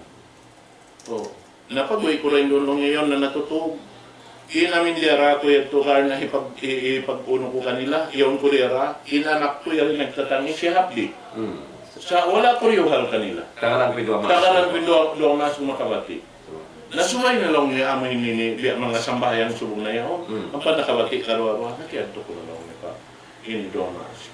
Oh. Na pag-uwi' ku dayn duun laung niya yaun na natutug. In amu in diyara ku yadtu karna' hipag-, hi-, hipag-unu ku kanila, yaun ku diyara, in anak ku yari nagtatangis siya hapdi'. Sa' wala' ku riyuhal kanila. Tagaran ku in duwa maas. Tagaran ku in duwa, duwa maas ku makabati'. Na subay na laung niya amu ini, biya' manga sambahayang subung na yaun. Ampa nakabati' karuwa-ruwa, na kiyadtu ku na laung niya pa. Ini duwa maas.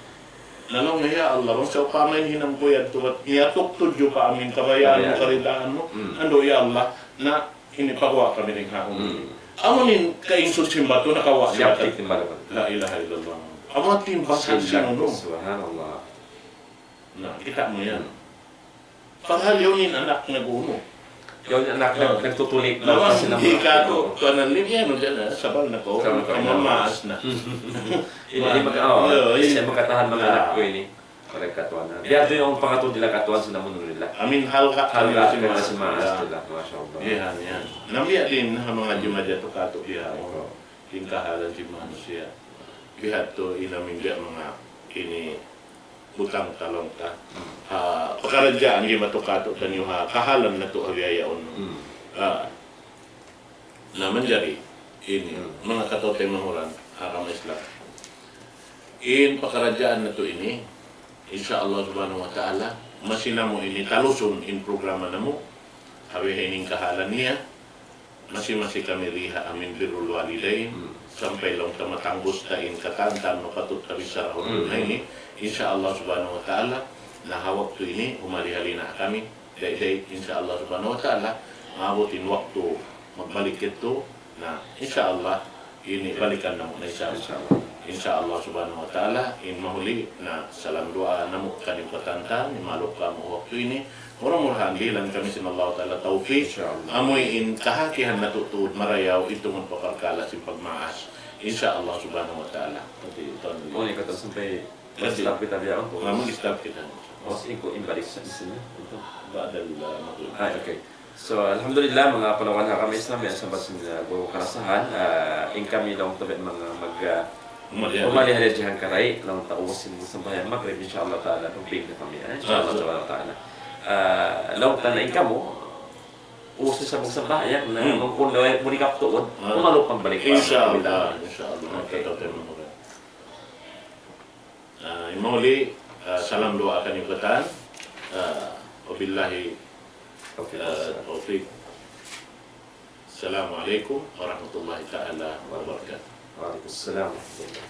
Na laung niya, "Ya Allah, bang sawpama in hinang ku yadtu, bat niyatuk tudju pa amu in kabayaan mu, karidaan mu, andu', ya Allah, na ini paguwa' kami dayn ha unu." Amu in kaingsud sin batu, nakawa' sin batu. La ilaha illallah. Amu in timbasan sin unu. Subhanallah. Na, kita' mu yan. Padahal yaun in anak nag-unu. Yaun in anak nag-, nagtutulik. Laung niya, di' katu', kuwan na, lim yan, sabal na ku, sabal na ku, maas na. Ini, ini maka-, oh, ini siya makatahan manga anak ku ini. Correct, katuan. Biya' diin in pangatayan nila, katuan, sin amun nila. Amin halga', halga', halga' sin maas nila. Masha Allah. Yan, yan. Na biya' diin ha manga jimajatu katu' biya' in kahalan sin manusiya'. Bihadtu in amin biya' manga ini butang talong ta. Ha, pakaradjaan jimatu katu' taniyu ha, kahalan natu' ha biya' yaun. Hmm. Ah, na manjari ini, manga kataymanghuran, agama Islam. In pakaradjaan natu' ini, insya Allah subhanahu wa ta'ala, masi namu' ini talusun in programa namu', ha bihaini in kahalan niya, masi-masi kami di ha amin birrul walidain, sampay laung ta matangbus ta in katan-katan mapatut ta bichara ha unu na ini, insya Allah subhanahu wa ta'ala, na ha waktu ini, humali-hali na kami, day-day, insya Allah subhanahu wa ta'ala, maabut in waktu magbalik kita, na, insya Allah, ini balikan namu' na isab. Insya Allah. Insya Allah subhanahu wa ta'ala, in mahuli na salam duwaa namu' kaniyu katan-katan, in maluk kamu waktu ini. Mura-murahan dihilan kami sin Allah ta'ala tawfik. Insya Allah. Amuin kahakihan natu' tuud marayaw, itungun pa parkala' sin pagmaas. Insya Allah subhanahu wa ta'ala. Pati ito ang Kung ikaw sampay, mag-stop kita biya' ako. Ah, mag-stop kita. O, sige, in balik sa isin niya. Ito. Ba'dal, ah, maghrib. Ah, okay. So, alhamdulillah, manga panawan ha agama Islam, yan sa basin, uh, guru karasahan, ah, in kami laung ta biya' manga mag, ah, humali-hali hadja ha karay, laung ta ubus sin sambahayang Maghrib, insya Allah ta'ala, pagbalik na kami, ah, insya Allah subhanahu wa ta'ala. Ah, laung ta na in kamu, ubus sa magsambahayang na, hmm, mangkun na way muli kaptuun, ah, kumalu pagbalik. Insya Allah, insya Allah. Okay. Ah, in mahuli, ah, salam duwaa kaniyu katan. Ah, wabillahi, ah, tawfik. Assalamu alaykum warahmatullahi ta'ala wabarakatuh. Wa alaykum assalam warahmatullahi.